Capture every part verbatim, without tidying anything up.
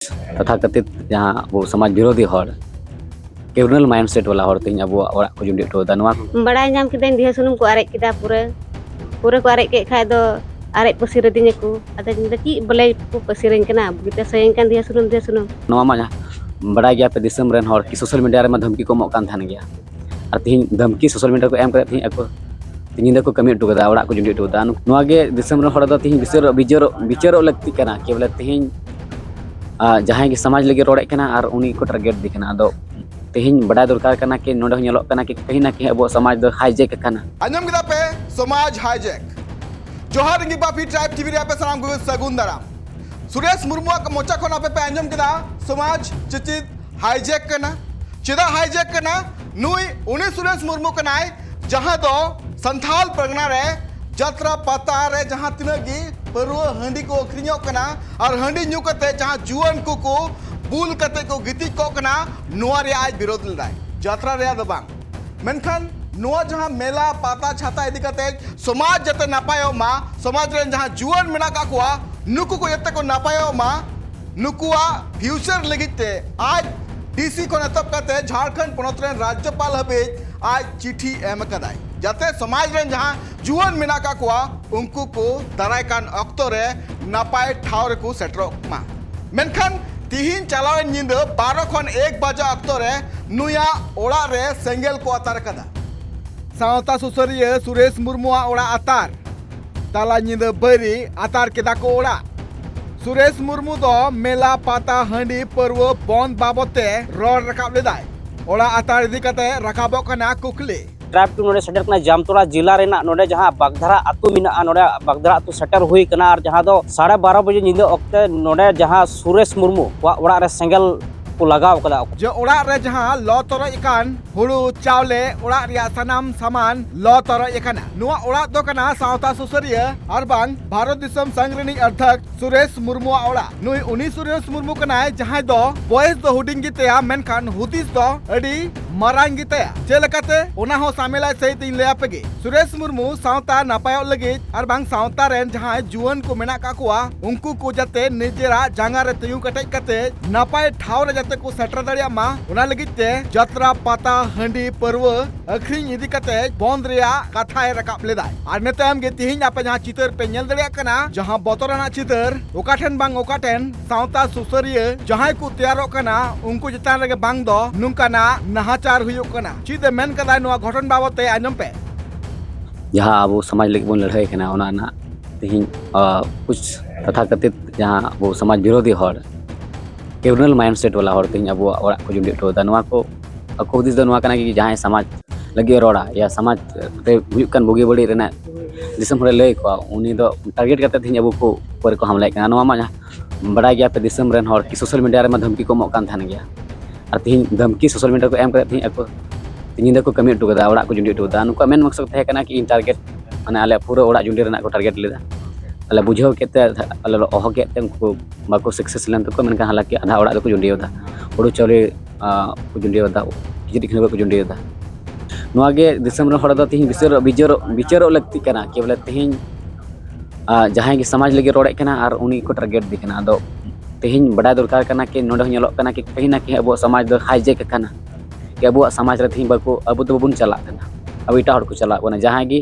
ᱛᱟᱛᱷᱟ ᱠᱟᱛᱷᱤᱛ ᱡᱟᱦᱟᱸ ᱟᱵᱚ ᱥᱚᱢᱟᱡᱽ ᱵᱤᱨᱳᱫᱷᱤ ᱦᱚᱲ, ᱠᱨᱤᱢᱤᱱᱟᱞ ᱢᱟᱭᱤᱱᱰᱥᱮᱴ ᱵᱟᱞᱟ ᱦᱚᱲ ᱛᱮᱦᱮᱧ ᱟᱵᱚᱣᱟᱜ ᱚᱲᱟᱜ ᱠᱚ ᱡᱩᱸᱰᱤ ᱦᱚᱴᱚ ᱮᱫᱟ᱾ ᱱᱚᱣᱟ ᱵᱟᱲᱟᱭ ᱧᱟᱢ ᱠᱤᱫᱟᱹᱧ ᱫᱤᱭᱟᱹ ᱥᱩᱱᱩᱢ ᱠᱚ ᱟᱨᱮᱡ ᱠᱮᱫᱟ, ᱯᱩᱨᱟᱹ ᱯᱩᱨᱟᱹ ᱠᱚ ᱟᱨᱮᱡ ᱠᱮᱫ ᱠᱷᱟᱡ ᱫᱚ ᱟᱨᱮᱡ ᱯᱟᱹᱥᱤᱨ ᱟᱹᱫᱤᱧᱟᱠᱚ᱾ ᱟᱫᱚᱧ ᱢᱮᱱᱫᱟ, "ᱪᱮᱫ ᱵᱚᱞᱮ ᱠᱚ ᱯᱟᱹᱥᱤᱨᱟᱹᱧ ᱠᱟᱱᱟ? ᱵᱩᱜᱤᱛᱮ ᱥᱟᱹᱭᱟᱹᱧ ᱠᱟᱱ ᱫᱤᱭᱟᱹ ᱥᱩᱱᱩᱢ, ᱫᱤᱭᱟᱹ ᱥᱩᱱᱩᱢ᱾" ᱱᱚᱣᱟ ᱢᱟ ᱵᱟᱲᱟᱭ ᱜᱮᱭᱟ ᱯᱮ, ᱫᱤᱥᱚᱢ ᱨᱮᱱ ᱦᱚᱲ ᱠᱤ ᱥᱳᱥᱟᱞ ᱢᱤᱰᱤᱭᱟ ᱨᱮᱢᱟ ᱫᱷᱟᱢᱠᱤ ᱠᱚ ᱮᱢᱚᱜ ᱠᱟᱱ ᱛᱟᱦᱮᱱ ᱜᱮᱭᱟ᱾ ᱟᱨ ᱛᱤᱦᱤᱧ ᱫᱷᱟᱢᱠᱤ ᱥᱳᱥᱟᱞ ᱢᱤᱰᱤᱭᱟ ᱨᱮᱠᱚ ᱮᱢ ᱠᱟᱛᱮ ᱛᱤᱦᱤᱧ ᱟᱠᱚ ᱛᱤᱦᱤᱧ ᱧᱤᱫᱟᱹ ᱠᱚ ᱠᱟᱹᱢᱤ ᱦᱚᱴᱚ ᱠᱟᱫᱟ, ᱚᱲᱟᱜ ᱠᱚ ᱡᱩᱸᱰᱤ ᱦᱚᱴᱚ ᱠᱟᱫᱟ᱾ ᱱᱚᱣᱟ ᱜᱮ ᱫᱤᱥᱚᱢ ᱨᱮᱱ ᱦᱚᱲ ᱫᱚ ᱛᱤᱦᱤᱧ ᱵᱤᱪᱟᱹᱨᱚᱜ, ᱵᱤᱪᱟᱹᱨᱚᱜ, ᱵᱤᱪᱟᱹᱨᱚᱜ ᱞᱟᱹᱠᱛᱤᱜ ᱠᱟᱱᱟ ᱠᱤ ᱵᱚᱞᱮ ᱛᱤᱦᱤᱧ, ᱟ, ᱡᱟᱦᱟᱸᱭ ᱜᱮ ᱥᱚᱢᱟᱡᱽ ᱞᱟᱹᱜᱤᱫ ᱨᱚᱲᱮᱫ ᱠᱟᱱᱟ ᱟᱨ ᱩᱱᱤ ᱠᱚ ᱴᱟᱨᱜᱮᱴ ᱫᱤ ᱠᱟᱱᱟ᱾ ᱟᱫᱚ ᱛᱤᱦᱤᱧ ᱵᱟᱰᱟᱭ ᱫᱚᱨᱠᱟᱨ ᱠᱟᱱᱟ ᱠᱤ ᱱᱚᱰᱮ ᱦᱚᱸ ᱧᱮᱞᱚᱜ ᱠᱟᱱᱟ ᱠᱤ ᱠᱟᱹᱦᱤ ᱱᱟ ᱠᱟᱹᱦᱤ ᱟᱵᱚᱣᱟᱜ ᱥᱚᱢᱟᱡᱽ ᱫᱚ ᱦᱟᱭᱡᱮᱠ ᱟᱠᱟᱱᱟ᱾ ᱟᱸᱡᱚᱢ ᱠᱮᱫᱟ ᱯᱮ, ᱥᱚᱢᱟᱡᱽ ᱦᱟᱭᱡᱮᱠ᱾ ᱡᱚᱦᱟᱨ ᱤᱧ ᱵᱟᱯᱤ ᱴᱨᱟᱭᱤᱵᱽ ᱴᱤᱵᱷᱤ ᱨᱮ ᱟᱯᱮ ᱥᱟᱱᱟᱢ ᱠᱚᱜᱮ ᱥᱟᱹᱜᱩᱱ ᱫᱟᱨᱟᱢ᱾ ᱥᱩᱨᱮᱥ ᱢᱩᱨᱢᱩᱣᱟᱜ ᱢᱚᱪᱟ ᱠᱷᱚᱱ ᱟᱯᱮ ᱯᱮ ᱟᱸᱡᱚᱢ ᱠᱮᱫᱟ, ᱥᱚᱢᱟᱡᱽ ᱪᱮᱪᱮᱫ ᱦᱟᱭᱡᱮᱠ ᱠᱟᱱᱟ᱾ ᱪᱮᱫᱟᱜ ᱦᱟᱭᱡᱮᱠ ᱠᱟᱱᱟ? ᱱᱩᱭ ᱩᱱᱤ ᱥᱩᱨᱮᱥ ᱢᱩᱨᱢᱩ ᱠᱟᱱᱟᱭ, ᱡᱟᱦᱟᱸ ᱫᱚ ᱥᱟᱱᱛᱷᱟᱞ ᱯᱟᱨᱜᱟᱱᱟ ᱨᱮ ᱡᱟᱛᱨᱟ ᱯᱟᱛᱟ ᱨᱮ ᱡᱟᱦᱟᱸ ᱛᱤᱱᱟᱹᱜ ᱜᱮ ᱯᱟᱹᱨᱣᱟᱹ ᱦᱟᱺᱰᱤ ᱠᱚ ᱟᱹᱠᱷᱨᱤᱧᱚᱜ ᱠᱟᱱᱟ ᱟᱨ ᱦᱟᱺᱰᱤ ᱧᱩ ᱠᱟᱛᱮ ᱡᱟᱦᱟᱸ ᱡᱩᱣᱟᱹᱱ ᱠᱚᱠᱚ ᱵᱩᱞ ᱠᱟᱛᱮ ᱠᱚ ᱜᱤᱛᱤᱡ ᱠᱚᱜ ᱠᱟᱱᱟ, ᱱᱚᱣᱟ ᱨᱮᱭᱟᱜ ᱟᱡ ᱵᱤᱨᱳᱫ ᱞᱮᱫᱟᱭ, ᱡᱟᱛᱨᱟ ᱨᱮᱭᱟᱜ ᱫᱚ ᱵᱟᱝ᱾ ᱢᱮᱱᱠᱷᱟᱱ ᱱᱚᱣᱟ ᱡᱟᱦᱟᱸ ᱢᱮᱞᱟ ᱯᱟᱛᱟ ᱪᱷᱟᱛᱟ ᱤᱫᱤ ᱠᱟᱛᱮ ᱥᱚᱢᱟᱡᱽ ᱡᱟᱛᱮ ᱱᱟᱯᱟᱭᱚᱜ ᱢᱟ, ᱥᱚᱢᱟᱡᱽ ᱨᱮᱱ ᱡᱟᱦᱟᱸ ᱡᱩᱣᱟᱹᱱ ᱢᱮᱱᱟᱜ ᱠᱟᱜ ᱠᱚᱣᱟ ᱱᱩᱠᱩ ᱠᱚ ᱡᱟᱛᱮ ᱠᱚ ᱱᱟᱯᱟᱭᱚᱜ ᱢᱟ, ᱱᱩᱠᱩᱣᱟᱜ ᱯᱷᱤᱭᱩᱪᱟᱨ ᱞᱟᱹᱜᱤᱫ ᱛᱮ ᱟᱡ ᱰᱤᱥᱤ ᱠᱷᱚᱱ ᱮᱛᱚᱦᱚᱵ ᱠᱟᱛᱮ ᱡᱷᱟᱲᱠᱷᱚᱸᱰ ᱯᱚᱱᱚᱛ ᱨᱮᱱ ᱨᱟᱡᱽᱡᱚᱯᱟᱞ ᱦᱟᱹᱵᱤᱡ ᱟᱡ ᱪᱤᱴᱷᱤ ᱮᱢ ᱟᱠᱟᱫᱟᱭ, ᱡᱟᱛᱮ ᱥᱚᱢᱟᱡᱽ ᱨᱮᱱ ᱡᱟᱦᱟᱸ ᱡᱩᱣᱟᱹᱱ ᱢᱮᱱᱟᱜ ᱠᱟᱜ ᱠᱚᱣᱟ ᱩᱱᱠᱩ ᱠᱚ ᱫᱟᱨᱟᱭ ᱠᱟᱱ ᱚᱠᱛᱚ ᱨᱮ ᱱᱟᱯᱟᱭ ᱴᱷᱟᱶ ᱨᱮᱠᱚ ᱥᱮᱴᱮᱨᱚᱜ ᱢᱟ᱾ ᱢᱮᱱᱠᱷᱟᱱ ᱛᱤᱦᱤᱧ ᱪᱟᱞᱟᱣᱮᱱ ᱧᱤᱫᱟᱹ ᱵᱟᱨᱚ ᱠᱷᱚᱱ ᱮᱠ ᱵᱟᱡᱟ ᱚᱠᱛᱚ ᱨᱮ ᱱᱩᱭᱟᱜ ᱚᱲᱟᱜ ᱨᱮ ᱥᱮᱸᱜᱮᱞ ᱠᱚ ᱟᱛᱟᱨ ᱟᱠᱟᱫᱟ᱾ ᱥᱟᱶᱛᱟ ᱥᱩᱥᱟᱹᱨᱤᱭᱟᱹ ᱥᱩᱨᱮᱥ ᱢᱩᱨᱢᱩᱣᱟᱜ ᱚᱲᱟᱜ ᱟᱛᱟᱨ᱾ ᱛᱟᱞᱟ ᱧᱤᱫᱟᱹ ᱵᱟᱹᱨᱤ ᱟᱛᱟᱨ ᱠᱮᱫᱟ ᱠᱚ ᱚᱲᱟᱜ᱾ ᱥᱩᱨᱮᱥ ᱢᱩᱨᱢᱩ ᱫᱚ ᱢᱮᱞᱟ, ᱯᱟᱛᱟ, ᱦᱟᱺᱰᱤ, ᱯᱟᱹᱨᱣᱟᱹ ᱵᱚᱱᱫ ᱵᱟᱵᱚᱫ ᱛᱮ ᱨᱚᱲ ᱨᱟᱠᱟᱵ ᱞᱮᱫᱟᱭ᱾ ᱚᱲᱟᱜ ᱟᱛᱟᱨ ᱤᱫᱤ ᱠᱟᱛᱮ ᱨᱟᱠᱟᱵᱚᱜ ᱠᱟᱱᱟ ᱠᱩᱠᱞᱤ᱾ ᱴᱨᱟᱭᱤᱵᱽ ᱴᱩ ᱱᱚᱰᱮ ᱥᱮᱴᱮᱨ ᱠᱟᱱᱟ ᱡᱟᱢᱛᱚᱲᱟ ᱡᱮᱞᱟ ᱨᱮᱱᱟᱜ, ᱱᱚᱰᱮ ᱡᱟᱦᱟᱸ ᱵᱟᱜᱽᱫᱷᱟᱨᱟ ᱟᱹᱛᱩ ᱢᱮᱱᱟᱜᱼᱟ, ᱱᱚᱰᱮ ᱵᱟᱜᱽᱫᱷᱟᱨᱟ ᱟᱹᱛᱩ ᱥᱮᱴᱮᱨ ᱦᱩᱭ ᱠᱟᱱᱟ᱾ ᱟᱨ ᱡᱟᱦᱟᱸ ᱫᱚ ᱥᱟᱲᱮ ᱵᱟᱨᱚ ᱵᱟᱡᱮ ᱧᱤᱫᱟᱹ ᱚᱠᱛᱮ ᱱᱚᱰᱮ ᱡᱟᱦᱟᱸ ᱥᱩᱨᱮᱥ ᱢᱩᱨᱢᱩ ᱠᱚᱣᱟᱜ ᱚᱲᱟᱜ ᱨᱮ ᱥᱮᱸᱜᱮᱞ ᱠᱚ ᱞᱟᱜᱟᱣ ᱠᱟᱫᱟ᱾ ᱡᱮ ᱚᱲᱟᱜ ᱨᱮ ᱡᱟᱦᱟᱸ ᱞᱚ ᱛᱚᱨᱚᱡ ᱟᱠᱟᱱ ᱦᱩᱲᱩ ᱪᱟᱣᱞᱮ, ᱚᱲᱟᱜ ᱨᱮᱭᱟᱜ ᱥᱟᱱᱟᱢ ᱥᱟᱢᱟᱱ ᱞᱚ ᱛᱚᱨᱚᱡ ᱟᱠᱟᱱᱟ᱾ ᱱᱚᱣᱟ ᱚᱲᱟᱜ ᱫᱚ ᱠᱟᱱᱟ ᱥᱟᱶᱛᱟ ᱥᱩᱥᱟᱹᱨᱤᱭᱟᱹ ᱟᱨ ᱵᱟᱝ ᱵᱷᱟᱨᱚᱛ ᱫᱤᱥᱚᱢ ᱥᱟᱝᱜᱽ ᱨᱤᱱᱤᱡ ᱚᱫᱷᱭᱚᱠᱥ ᱥᱩᱨᱮᱥ ᱢᱩᱨᱢᱩᱣᱟᱜ ᱚᱲᱟᱜ᱾ ᱱᱩᱭ ᱩᱱᱤ ᱥᱩᱨᱮᱥ ᱢᱩᱨᱢᱩ ᱠᱟᱱᱟᱭ, ᱡᱟᱦᱟᱸᱭ ᱫᱚ ᱵᱚᱭᱮᱥ ᱫᱚ ᱦᱩᱰᱤᱧ ᱜᱮᱛᱟᱭᱟ, ᱢᱮᱱᱠᱷᱟᱱ ᱦᱩᱫᱤᱥ ᱫᱚ ᱟᱹᱰᱤ ᱢᱟᱨᱟᱝ ᱜᱮᱛᱟᱭᱟ᱾ ᱪᱮᱫ ᱞᱮᱠᱟᱛᱮ, ᱚᱱᱟ ᱦᱚᱸ ᱥᱟᱢᱮᱞᱟᱭ ᱥᱟᱹᱦᱤᱡ ᱤᱧ ᱞᱟᱹᱭ ᱟᱯᱮ ᱜᱮ᱾ ᱥᱩᱨᱮᱥ ᱢᱩᱨᱢᱩ ᱥᱟᱶᱛᱟ ᱱᱟᱯᱟᱭᱚᱜ ᱞᱟᱹᱜᱤᱫ ᱟᱨ ᱵᱟᱝ ᱥᱟᱶᱛᱟ ᱨᱮᱱ ᱡᱟᱦᱟᱸᱭ ᱡᱩᱣᱟᱹᱱ ᱠᱚ ᱢᱮᱱᱟᱜ ᱠᱟᱜ ᱠᱚᱣᱟ, ᱩᱱᱠᱩ ᱠᱚ ᱡᱟᱛᱮ ᱱᱤᱡᱮᱨᱟᱜ ᱡᱟᱸᱜᱟ ᱨᱮ ᱛᱤᱸᱜᱩ ᱠᱮᱴᱮᱡ ᱠᱟᱛᱮ ᱱᱟᱯᱟᱭ ᱴᱷᱟᱶ ᱨᱮ ᱡᱟᱛᱮ ᱠᱚ ᱥᱮᱴᱮᱨ ᱫᱟᱲᱮᱭᱟᱜ ᱢᱟ, ᱚᱱᱟ ᱞᱟᱹᱜᱤᱫ ᱛᱮ ᱡᱟᱛᱨᱟ, ᱯᱟᱛᱟ, ᱦᱟᱺᱰᱤ, ᱯᱟᱹᱨᱣᱟᱹ ᱟᱹᱠᱷᱨᱤᱧ ᱤᱫᱤ ᱠᱟᱛᱮ ᱵᱚᱱᱫ ᱨᱮᱭᱟᱜ ᱠᱟᱛᱷᱟᱭ ᱨᱟᱠᱟᱵ ᱞᱮᱫᱟᱭ᱾ ᱟᱨ ᱱᱤᱛ ᱛᱟᱭᱚᱢ ᱜᱮ ᱛᱤᱦᱤᱧ ᱟᱯᱮ ᱡᱟᱦᱟᱸ ᱪᱤᱛᱟᱹᱨ ᱯᱮ ᱧᱮᱞ ᱫᱟᱲᱮᱭᱟᱜ ᱠᱟᱱᱟ, ᱡᱟᱦᱟᱸ ᱵᱚᱛᱚᱨᱟᱱᱟᱜ ᱪᱤᱛᱟᱹᱨ, ᱚᱠᱟ ᱴᱷᱮᱱ ᱵᱟᱝ ᱚᱠᱟ ᱴᱷᱮᱱ ᱥᱟᱶᱛᱟ ᱥᱩᱥᱟᱹᱨᱤᱭᱟᱹ ᱡᱟᱦᱟᱸᱭ ᱠᱚ ᱛᱮᱭᱟᱨᱚᱜ ᱠᱟᱱᱟ, ᱩᱱᱠᱩ ᱪᱮᱛᱟᱱ ᱨᱮᱜᱮ ᱵᱟᱝ ᱫᱚ ᱱᱚᱝᱠᱟᱱᱟᱜ ᱱᱟᱦᱟᱪᱟᱨ ᱦᱩᱭᱩᱜ ᱠᱟᱱᱟ᱾ ᱪᱮᱫ ᱮ ᱢᱮᱱ ᱠᱟᱫᱟᱭ ᱱᱚᱣᱟ ᱜᱷᱚᱴᱚᱱ ᱵᱟᱵᱚᱛ ᱛᱮ, ᱟᱸᱡᱚᱢ ᱯᱮ᱾ ᱡᱟᱦᱟᱸ ᱟᱵᱚ ᱥᱚᱢᱟᱡᱽ ᱞᱟᱹᱜᱤᱫ ᱵᱚᱱ ᱞᱟᱹᱲᱦᱟᱹᱭ ᱠᱟᱱᱟ, ᱚᱱᱟ ᱨᱮᱱᱟᱜ ᱛᱮᱦᱮᱧ, ᱟ, ᱠᱩᱪ ᱛᱟᱛᱷᱟᱠᱟᱛᱷᱤᱛ ᱡᱟᱦᱟᱸ ᱟᱵᱚ ᱥᱚᱢᱟᱡᱽ ᱵᱤᱨᱳᱫᱷᱤ ᱦᱚᱲ, ᱠᱨᱤᱢᱤᱱᱟᱞ ᱢᱟᱭᱤᱱᱰᱥᱮᱴ ᱵᱟᱞᱟ ᱦᱚᱲ ᱛᱮᱦᱮᱧ ᱟᱵᱚᱣᱟᱜ ᱚᱲᱟᱜ ᱠᱚ ᱡᱩᱸᱰᱤ ᱦᱚᱴᱚ ᱮᱫᱟ᱾ ᱱᱚᱣᱟ ᱠᱚ ᱟᱠᱚ ᱦᱩᱫᱤᱥ ᱫᱚ ᱱᱚᱣᱟ ᱠᱟᱱᱟ ᱠᱤ ᱡᱟᱦᱟᱸᱭ ᱥᱚᱢᱟᱡᱽ ᱞᱟᱹᱜᱤᱫ ᱮ ᱨᱚᱲᱟ, ᱭᱟ ᱥᱚᱢᱟᱡᱽ ᱨᱮ ᱦᱩᱭᱩᱜ ᱠᱟᱱ ᱵᱩᱜᱤ ᱵᱟᱹᱲᱤᱡ ᱨᱮᱱᱟᱜ ᱫᱤᱥᱚᱢ ᱦᱚᱲᱮ ᱞᱟᱹᱭ ᱠᱚᱣᱟ, ᱩᱱᱤ ᱫᱚ ᱴᱟᱨᱜᱮᱴ ᱠᱟᱛᱮ ᱛᱮᱦᱮᱧ ᱟᱵᱚ ᱠᱚ ᱩᱯᱚᱨ ᱠᱚ ᱦᱟᱢᱞᱟᱭᱮᱫ ᱠᱟᱱᱟ᱾ ᱱᱚᱣᱟ ᱢᱟ ᱡᱟᱦᱟᱸ ᱵᱟᱰᱟᱭ ᱜᱮᱭᱟ ᱯᱮ, ᱫᱤᱥᱚᱢ ᱨᱮᱱ ᱦᱚᱲ ᱠᱤ ᱥᱳᱥᱟᱞ ᱢᱤᱰᱤᱭᱟ ᱨᱮᱢᱟ ᱫᱷᱟᱢᱠᱤ ᱠᱚ ᱮᱢᱚᱜ ᱠᱟᱱ ᱛᱟᱦᱮᱱ ᱜᱮᱭᱟ᱾ ᱟᱨ ᱛᱮᱦᱮᱧ ᱫᱷᱟᱢᱠᱤ ᱥᱳᱥᱟᱞ ᱢᱤᱰᱤᱭᱟ ᱠᱚ ᱮᱢ ᱠᱟᱛᱮ ᱛᱮᱦᱮᱧ ᱟᱠᱚ ᱛᱮᱦᱮᱧ ᱧᱤᱫᱟᱹ ᱠᱚ ᱠᱟᱹᱢᱤ ᱦᱚᱴᱚ ᱠᱟᱫᱟ, ᱚᱲᱟᱜ ᱠᱚ ᱡᱩᱸᱰᱤ ᱦᱚᱴᱚ ᱠᱟᱫᱟ᱾ ᱱᱩᱠᱩᱣᱟᱜ ᱢᱮᱱ ᱢᱚᱠᱥᱚᱫ ᱛᱟᱦᱮᱸ ᱠᱟᱱᱟ ᱠᱤ ᱤᱧ ᱴᱟᱨᱜᱮᱴ, ᱢᱟᱱᱮ ᱟᱞᱮ ᱯᱩᱨᱟᱹ ᱚᱲᱟᱜ ᱡᱩᱸᱰᱤ ᱨᱮᱱᱟᱜ ᱠᱚ ᱴᱟᱨᱜᱮᱴ ᱞᱮᱫᱟ᱾ ᱟᱞᱮ ᱵᱩᱡᱷᱟᱹᱣ ᱠᱮᱫ ᱛᱮ, ᱟᱞᱮ ᱞᱮ ᱚᱦᱚ ᱠᱮᱫ ᱛᱮ ᱩᱱᱠᱩ ᱵᱟᱠᱚ ᱥᱟᱠᱥᱮᱥ ᱞᱮᱱ ᱛᱟᱠᱚᱣᱟ, ᱢᱮᱱᱠᱷᱟᱱ ᱦᱟᱞᱟᱠᱤ ᱟᱫᱷᱟ ᱚᱲᱟᱜ ᱫᱚᱠᱚ ᱡᱩᱸᱰᱤ ᱟᱠᱟᱫᱟ᱾ ᱦᱩᱲᱩ ᱪᱟᱣᱞᱮ, ᱟ, ᱠᱚ ᱡᱩᱸᱰᱤ ᱟᱠᱟᱫᱟ, ᱠᱤᱪᱨᱤᱡ ᱠᱷᱟᱹᱰᱩᱣᱟᱹᱜ ᱠᱚ ᱡᱩᱸᱰᱤ ᱟᱠᱟᱫᱟ᱾ ᱱᱚᱣᱟ ᱜᱮ ᱫᱤᱥᱚᱢ ᱨᱮᱱ ᱦᱚᱲ ᱫᱚ ᱛᱮᱦᱮᱧ ᱵᱤᱪᱟᱹᱨᱚᱜ, ᱵᱤᱪᱟᱹᱨᱚᱜ, ᱵᱤᱪᱟᱹᱨᱚᱜ ᱞᱟᱹᱠᱛᱤᱜ ᱠᱟᱱᱟ ᱠᱤ ᱵᱚᱞᱮ ᱛᱮᱦᱮᱧ, ᱟ, ᱡᱟᱦᱟᱸᱭ ᱜᱮ ᱥᱚᱢᱟᱡᱽ ᱞᱟᱹᱜᱤᱫ ᱨᱚᱲᱮᱫ ᱠᱟᱱᱟ ᱟᱨ ᱩᱱᱤ ᱠᱚ ᱴᱟᱨᱜᱮᱴ ᱫᱮ ᱠᱟᱱᱟ᱾ ᱟᱫᱚ ᱛᱮᱦᱮᱧ ᱵᱟᱰᱟᱭ ᱫᱚᱨᱠᱟᱨ ᱠᱟᱱᱟ ᱠᱤ ᱱᱚᱰᱮ ᱦᱚᱸ ᱧᱮᱞᱚᱜ ᱠᱟᱱᱟ ᱠᱤ ᱠᱟᱹᱦᱤ ᱱᱟ ᱠᱟᱹᱦᱤ ᱟᱵᱚᱣᱟᱜ ᱥᱚᱢᱟᱡᱽ ᱫᱚ ᱦᱟᱭᱡᱮᱠ ᱟᱠᱟᱱᱟ᱾ ᱠᱤ ᱟᱵᱚᱣᱟᱜ ᱥᱚᱢᱟᱡᱽ ᱨᱮ ᱛᱮᱦᱮᱧ ᱵᱟᱠᱚ, ᱟᱵᱚ ᱫᱚ ᱵᱟᱵᱚᱱ ᱪᱟᱞᱟᱜ ᱠᱟᱱᱟ, ᱟᱵᱚ ᱮᱴᱟᱜ ᱦᱚᱲ ᱠᱚ ᱪᱟᱞᱟᱜ ᱠᱟᱱᱟ᱾ ᱡᱟᱦᱟᱸᱭ ᱜᱮ,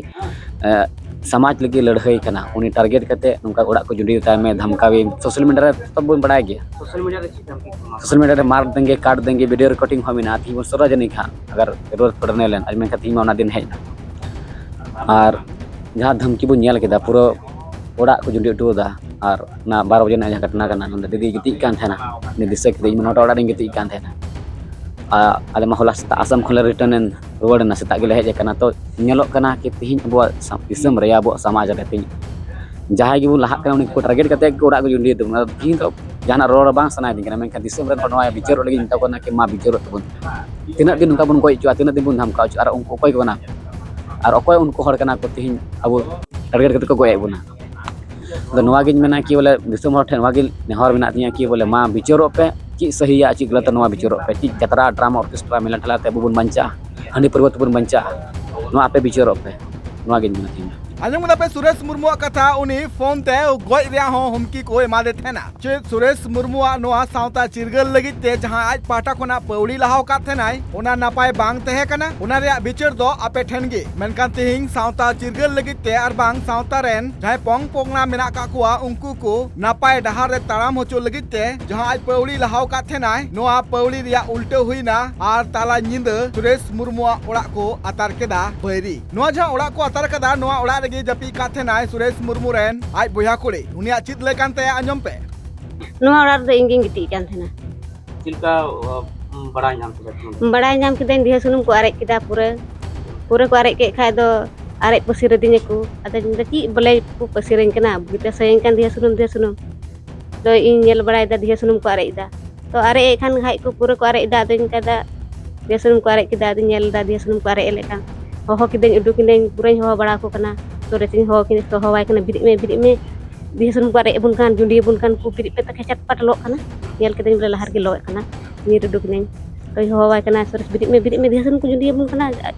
ᱮ, ᱥᱚᱢᱟᱡᱽ ᱞᱟᱹᱜᱤᱫ ᱞᱟᱹᱲᱦᱟᱹᱭ ᱠᱟᱱᱟ, ᱩᱱᱤ ᱴᱟᱨᱜᱮᱴ ᱠᱟᱛᱮ ᱱᱚᱝᱠᱟ ᱚᱲᱟᱜ ᱠᱚ ᱡᱩᱸᱰᱤ ᱛᱟᱭ ᱢᱮ, ᱫᱷᱟᱢᱠᱟᱣᱤ, ᱥᱳᱥᱟᱞ ᱢᱤᱰᱤᱭᱟ ᱨᱮ ᱛᱚ ᱵᱚᱱ ᱵᱟᱲᱟᱭ ᱜᱮᱭᱟ᱾ ᱥᱳᱥᱟᱞ ᱢᱤᱰᱤᱭᱟ ᱨᱮ ᱪᱮᱫ ᱫᱷᱟᱢᱠᱤ ᱠᱚ ᱮᱢᱟ? ᱥᱳᱥᱟᱞ ᱢᱤᱰᱤᱭᱟ ᱨᱮ ᱢᱟᱨ ᱫᱮᱝᱜᱮ, ᱠᱟᱴ ᱫᱮᱝᱜᱮ, ᱵᱷᱤᱰᱤᱭᱳ ᱨᱮᱠᱚᱨᱰᱤᱝ ᱦᱚᱸ ᱢᱮᱱᱟᱜᱼᱟ᱾ ᱛᱮᱦᱮᱧ ᱵᱚᱱ ᱥᱚᱨᱚᱡᱚᱱᱤ ᱠᱷᱟᱱ ᱟᱜᱟᱨ ᱨᱳᱰ ᱯᱷᱳᱰ ᱨᱮ ᱞᱮᱱ, ᱟᱨ ᱢᱮᱱᱠᱷᱟᱱ ᱛᱮᱦᱮᱧ ᱢᱟ ᱚᱱᱟ ᱫᱤᱱ ᱦᱮᱡ ᱮᱱᱟ᱾ ᱟᱨ ᱡᱟᱦᱟᱸ ᱫᱷᱟᱢᱠᱤ ᱵᱚᱱ ᱧᱮᱞ ᱠᱮᱫᱟ, ᱯᱩᱨᱟᱹ ᱚᱲᱟᱜ ᱠᱚ ᱡᱩᱸᱰᱤ ᱦᱚᱴᱚ ᱠᱟᱫᱟ᱾ ᱟᱨ ᱚᱱᱟ ᱵᱟᱨᱚ ᱵᱟᱡᱮ ᱨᱮᱱᱟᱜ ᱡᱟᱦᱟᱸ ᱜᱷᱚᱴᱚᱱᱟ ᱠᱟᱱᱟ, ᱱᱚᱰᱮ ᱫᱤᱫᱤ ᱜᱤᱛᱤᱡ ᱠᱟᱱ ᱛᱟᱦᱮᱱᱟ, ᱩᱱᱤ ᱫᱤᱥᱟᱹ ᱠᱮᱫᱟ, ᱤᱧ ᱢᱟ ᱱᱚᱰᱮ ᱚᱲᱟᱜ ᱨᱤᱧ ᱜᱤᱛᱤᱡ ᱠᱟᱱ ᱛᱟᱦᱮᱱᱟ᱾ ᱟᱨ ᱟᱞᱮ ᱢᱟ ᱦᱚᱞᱟ ᱥᱮᱛᱟᱜ ᱟᱥᱟᱢ ᱠᱷᱚᱱ ᱞᱮ ᱨᱤᱴᱟᱨᱱ ᱮᱱ ᱨᱩᱣᱟᱹᱲ ᱮᱱᱟ, ᱥᱮᱛᱟᱜ ᱜᱮᱞᱮ ᱦᱮᱡ ᱟᱠᱟᱱᱟ᱾ ᱛᱚ ᱧᱮᱞᱚᱜ ᱠᱟᱱᱟ ᱠᱤ ᱛᱮᱦᱮᱧ ᱟᱵᱚᱣᱟᱜ ᱥᱟ-, ᱫᱤᱥᱚᱢ ᱨᱮ, ᱟᱵᱚᱣᱟᱜ ᱥᱚᱢᱟᱡᱽ ᱨᱮ ᱛᱮᱦᱮᱧ ᱡᱟᱦᱟᱸᱭ ᱜᱮᱵᱚᱱ ᱞᱟᱦᱟᱜ ᱠᱟᱱᱟ, ᱩᱱᱤ ᱠᱚ ᱴᱟᱨᱜᱮᱴ ᱠᱟᱛᱮ ᱜᱮ ᱚᱲᱟᱜ ᱠᱚ ᱡᱩᱸᱰᱤᱭᱮᱫ ᱛᱟᱵᱚᱱᱟ᱾ ᱟᱫᱚ ᱛᱮᱦᱮᱧ ᱫᱚ ᱡᱟᱦᱟᱱᱟᱜ ᱨᱚᱲ ᱵᱟᱝ ᱥᱟᱱᱟᱭᱮᱫᱤᱧ ᱠᱟᱱᱟ, ᱢᱮᱱᱠᱷᱟᱱ ᱫᱤᱥᱚᱢ ᱨᱮᱱ ᱦᱚᱲ ᱱᱚᱣᱟ ᱵᱤᱪᱟᱹᱨᱚᱜ ᱞᱟᱹᱜᱤᱫ ᱤᱧ ᱢᱮᱛᱟ ᱠᱚ ᱠᱟᱱᱟ ᱠᱤ ᱢᱟ ᱵᱤᱪᱟᱹᱨᱚᱜ ᱛᱟᱵᱚᱱ᱾ ᱛᱤᱱᱟᱹᱜ ᱫᱤᱱ ᱱᱚᱝᱠᱟ ᱵᱚᱱ ᱜᱚᱡ ᱦᱚᱪᱚᱜᱼᱟ, ᱛᱤᱱᱟᱹᱜ ᱫᱤᱱ ᱵᱚᱱ ᱫᱷᱟᱢᱠᱟᱣ ᱦᱚᱪᱚᱜᱼᱟ, ᱟᱨ ᱩᱱᱠᱩ ᱚᱠᱚᱭ ᱠᱚ ᱠᱟᱱᱟ ᱠᱚ? ᱟᱨ ᱚᱠᱚᱭ ᱩᱱᱠᱩ ᱦᱚᱲ ᱠᱟᱱᱟ ᱠᱚ ᱛᱤᱦᱤᱧ ᱟᱵᱚ target ᱠᱟᱛᱮ ᱠᱚ ᱜᱚᱡ ᱮᱫ ᱵᱚᱱᱟ? ᱟᱫᱚ ᱱᱚᱣᱟ ᱜᱤᱧ ᱢᱮᱱᱟ ᱠᱤ ᱵᱚᱞᱮ ᱫᱤᱥᱚᱢ ᱦᱚᱲ ᱴᱷᱮᱱ ᱱᱚᱣᱟ ᱜᱮ ᱱᱮᱦᱚᱨ ᱢᱮᱱᱟᱜ ᱛᱤᱧᱟ ᱠᱤ ᱵᱚᱞᱮ ᱢᱟ ᱵᱤᱪᱟᱹᱨᱚᱜ ᱯᱮ, ᱪᱮᱫ ᱥᱟᱹᱦᱤᱭᱟ ᱪᱮᱫ ᱜᱟᱞᱟᱛ ᱱᱚᱣᱟ ᱵᱤᱪᱟᱹᱨᱚᱜ ᱯᱮ, ᱪᱮᱫ ᱡᱟᱛᱨᱟ ᱰᱨᱟᱢᱟ ᱚᱨᱠᱮᱥᱴᱨᱟ ᱢᱮᱞᱟ ᱴᱷᱮᱞᱟ ᱛᱮ ᱟᱵᱚ ᱵᱚᱱ ᱵᱟᱧᱪᱟᱜᱼᱟ, ᱦᱟᱺᱰᱤ ᱯᱟᱹᱨᱣᱟᱹ ᱛᱮᱵᱚᱱ ᱵᱟᱧᱪᱟᱜᱼᱟ, ᱱᱚᱣᱟ ᱟᱯᱮ ᱵᱤᱪᱟᱹᱨᱚᱜ ᱯᱮ, ᱱᱚᱣᱟ ᱜᱤᱧ ᱢᱮᱱᱟ ᱛᱤᱧ᱾ ᱟᱸᱡᱚᱢ ᱠᱮᱫᱟ ᱯᱮ ᱥᱩᱨᱮᱥ ᱢᱩᱨᱢᱩᱣᱟᱜ ᱠᱟᱛᱷᱟ, ᱩᱱᱤ ᱯᱷᱳᱱ ᱛᱮ ᱜᱚᱡ ᱨᱮᱭᱟᱜ ᱦᱚᱸ ᱦᱩᱢᱠᱤ ᱠᱚ ᱮᱢᱟᱫᱮ ᱛᱟᱦᱮᱱᱟ᱾ ᱪᱮᱫ ᱥᱩᱨᱮᱥ ᱢᱩᱨᱢᱩᱣᱟᱜ ᱱᱚᱣᱟ ᱥᱟᱶᱛᱟ ᱪᱤᱨᱜᱟᱹᱞ ᱞᱟᱹᱜᱤᱫ ᱛᱮ ᱡᱟᱦᱟᱸ ᱟᱡ ᱯᱟᱦᱴᱟ ᱠᱷᱚᱱᱟᱜ ᱯᱟᱹᱣᱲᱤ ᱞᱟᱦᱟᱣ ᱟᱠᱟᱫ ᱛᱟᱦᱮᱱᱟᱭ, ᱚᱱᱟ ᱱᱟᱯᱟᱭ ᱵᱟᱝ ᱛᱟᱦᱮᱸ ᱠᱟᱱᱟ? ᱚᱱᱟ ᱨᱮᱭᱟᱜ ᱵᱤᱪᱟᱹᱨ ᱫᱚ ᱟᱯᱮ ᱴᱷᱮᱱ ᱜᱮ᱾ ᱢᱮᱱᱠᱷᱟᱱ ᱛᱮᱦᱮᱧ ᱥᱟᱶᱛᱟ ᱪᱤᱨᱜᱟᱹᱞ ᱞᱟᱹᱜᱤᱫ ᱛᱮ ᱟᱨ ᱵᱟᱝ ᱥᱟᱶᱛᱟ ᱨᱮᱱ ᱡᱟᱦᱟᱸᱭ ᱯᱚᱝ ᱯᱚᱝᱲᱟ ᱢᱮᱱᱟᱜ ᱟᱠᱟᱫ ᱠᱚᱣᱟ, ᱩᱱᱠᱩ ᱠᱚ ᱱᱟᱯᱟᱭ ᱰᱟᱦᱟᱨ ᱨᱮ ᱛᱟᱲᱟᱢ ᱦᱚᱪᱚ ᱞᱟᱹᱜᱤᱫ ᱛᱮ ᱡᱟᱦᱟᱸ ᱟᱡ ᱯᱟᱹᱣᱲᱤ ᱞᱟᱦᱟᱣ ᱟᱠᱟᱫ ᱛᱟᱦᱮᱱᱟᱭ, ᱱᱚᱣᱟ ᱯᱟᱹᱣᱲᱤ ᱨᱮᱭᱟᱜ ᱩᱞᱴᱟᱹ ᱦᱩᱭᱱᱟ ᱟᱨ ᱛᱟᱞᱟ ᱧᱤᱫᱟᱹ ᱥᱩᱨᱮᱥ ᱢᱩᱨᱢᱩᱣᱟᱜ ᱚᱲᱟᱜ ᱠᱚ ᱟᱛᱟᱨ ᱠᱮᱫᱟ ᱵᱟᱹᱭᱨᱤ᱾ ᱱᱚᱣᱟ ᱡᱟᱦᱟᱸ ᱚᱲᱟᱜ ᱠᱚ ᱟᱛᱟᱨ ᱠᱟᱫᱟ, ᱱᱚᱣᱟ ᱚᱲᱟᱜ ᱨᱮᱜᱮ ᱡᱟᱹᱯᱤᱫ ᱠᱟᱫ ᱛᱟᱦᱮᱱᱟᱭ ᱥᱩᱨᱮᱥ ᱢᱩᱨᱢᱩ ᱨᱮᱱ ᱟᱡ ᱵᱚᱭᱦᱟ ᱠᱩᱲᱤ᱾ ᱩᱱᱤᱭᱟᱜ ᱪᱮᱫ ᱞᱟᱹᱭ ᱠᱟᱱ ᱛᱟᱭᱟ, ᱟᱸᱡᱚᱢ ᱯᱮ᱾ ᱱᱚᱣᱟ ᱚᱲᱟᱜ ᱨᱮᱫᱚ ᱤᱧ ᱜᱤᱧ ᱜᱤᱛᱤᱡ ᱠᱟᱱ ᱛᱟᱦᱮᱱᱟ᱾ ᱪᱮᱫ ᱞᱮᱠᱟ, ᱚ, ᱵᱟᱲᱟᱭ ᱧᱟᱢ ᱠᱮᱫᱟ ᱯᱮ? ᱵᱟᱲᱟᱭ ᱧᱟᱢ ᱠᱤᱫᱟᱹᱧ ᱫᱤᱦᱟᱹ ᱥᱩᱱᱩᱢ ᱠᱚ ᱟᱨᱮᱡ ᱠᱮᱫᱟ ᱯᱩᱨᱟᱹ᱾ ᱯᱩᱨᱟᱹ ᱠᱚ ᱟᱨᱮᱡ ᱠᱮᱫ ᱠᱷᱟᱡ ᱫᱚ ᱟᱨᱮᱡ ᱯᱟᱹᱥᱤᱨ ᱟᱹᱫᱤᱧᱟᱠᱚ᱾ ᱟᱫᱚᱧ ᱢᱮᱱᱫᱟ, "ᱪᱮᱫ ᱵᱚᱞᱮ ᱠᱚ ᱯᱟᱹᱥᱤᱨᱟᱹᱧ ᱠᱟᱱᱟ? ᱵᱩᱜᱤᱛᱮ ᱥᱟᱹᱭᱟᱹᱧ ᱠᱟᱱ ᱫᱤᱦᱟᱹ ᱥᱩᱱᱩᱢ, ᱫᱤᱦᱟᱹ ᱥᱩᱱᱩᱢ?" ᱫᱚ ᱤᱧ ᱧᱮᱞ ᱵᱟᱲᱟᱭᱮᱫᱟ ᱫᱤᱦᱟᱹ ᱥᱩᱱᱩᱢ ᱠᱚ ᱟᱨᱮᱡ ᱮᱫᱟ᱾ ᱛᱚ ᱟᱨᱮᱡ ᱮᱫ ᱠᱷᱟᱱ ᱦᱟᱡ ᱠᱚ ᱯᱩᱨᱟᱹ ᱠᱚ ᱟᱨᱮᱡ ᱮᱫᱟ᱾ ᱟᱫᱚᱧ ᱢᱮᱛᱟᱫᱟ, ᱫᱤᱦᱟᱹ ᱥᱩᱱᱩᱢ ᱠᱚ ᱟᱨᱮᱡ ᱠᱮᱫᱟ᱾ ᱟᱫᱚᱧ ᱧᱮᱞ ᱮᱫᱟ ᱫᱤᱦᱟᱹ ᱥᱩᱱᱩᱢ ᱠᱚ ᱟᱨᱮᱡ ᱮᱫ ᱠᱟᱱ᱾ ᱦᱚᱦᱚ ᱠᱤᱫᱟᱹᱧ, ᱩᱰᱩᱠ ᱮᱱᱟᱹᱧ, ᱯᱩᱨᱟᱹᱧ ᱦᱚᱦᱚ ᱵᱟᱲᱟ ᱟᱠᱚ ᱠᱟᱱᱟ᱾ ᱥᱩᱨᱮᱥᱤᱧ ᱦᱚᱦᱚ ᱠᱤᱱ-, ᱦᱚᱦᱚᱣᱟᱭ ᱠᱟᱱᱟ, "ᱵᱤᱨᱤᱫ ᱢᱮ, ᱵᱤᱨᱤᱫ ᱢᱮ, ᱫᱤᱦᱟᱹ ᱥᱩᱱᱩᱢ ᱠᱚ ᱟᱨᱮᱡ ᱟᱵᱚᱱ ᱠᱟᱱ, ᱡᱩᱸᱰᱤ ᱟᱵᱚᱱ ᱠᱟᱱ ᱠᱚ, ᱵᱤᱨᱤᱫ ᱯᱮ ᱛᱟᱠᱷᱮ ᱪᱟᱴᱯᱟᱴ ᱞᱚᱜ ᱠᱟᱱᱟ᱾" ᱧᱮᱞ ᱠᱤᱫᱟᱹᱧ ᱵᱚᱞᱮ ᱞᱟᱦᱟ ᱨᱮᱜᱮ ᱞᱚᱜ ᱠᱟᱱᱟ᱾ ᱧᱤᱨ ᱩᱰᱩᱠ ᱮᱱᱟᱹᱧ᱾ ᱛᱚᱧ ᱦᱚᱦᱚᱣᱟᱭ ᱠᱟᱱᱟ, "ᱥᱩᱨᱮᱥ ᱵᱤᱨᱤᱫ ᱢᱮ, ᱵᱤᱨᱤᱫ ᱢᱮ, ᱫᱤᱦᱟᱹ ᱥᱩᱱᱩᱢ ᱠᱚ ᱡᱩᱸᱰᱤ ᱟᱵᱚᱱ ᱠᱟᱱᱟ,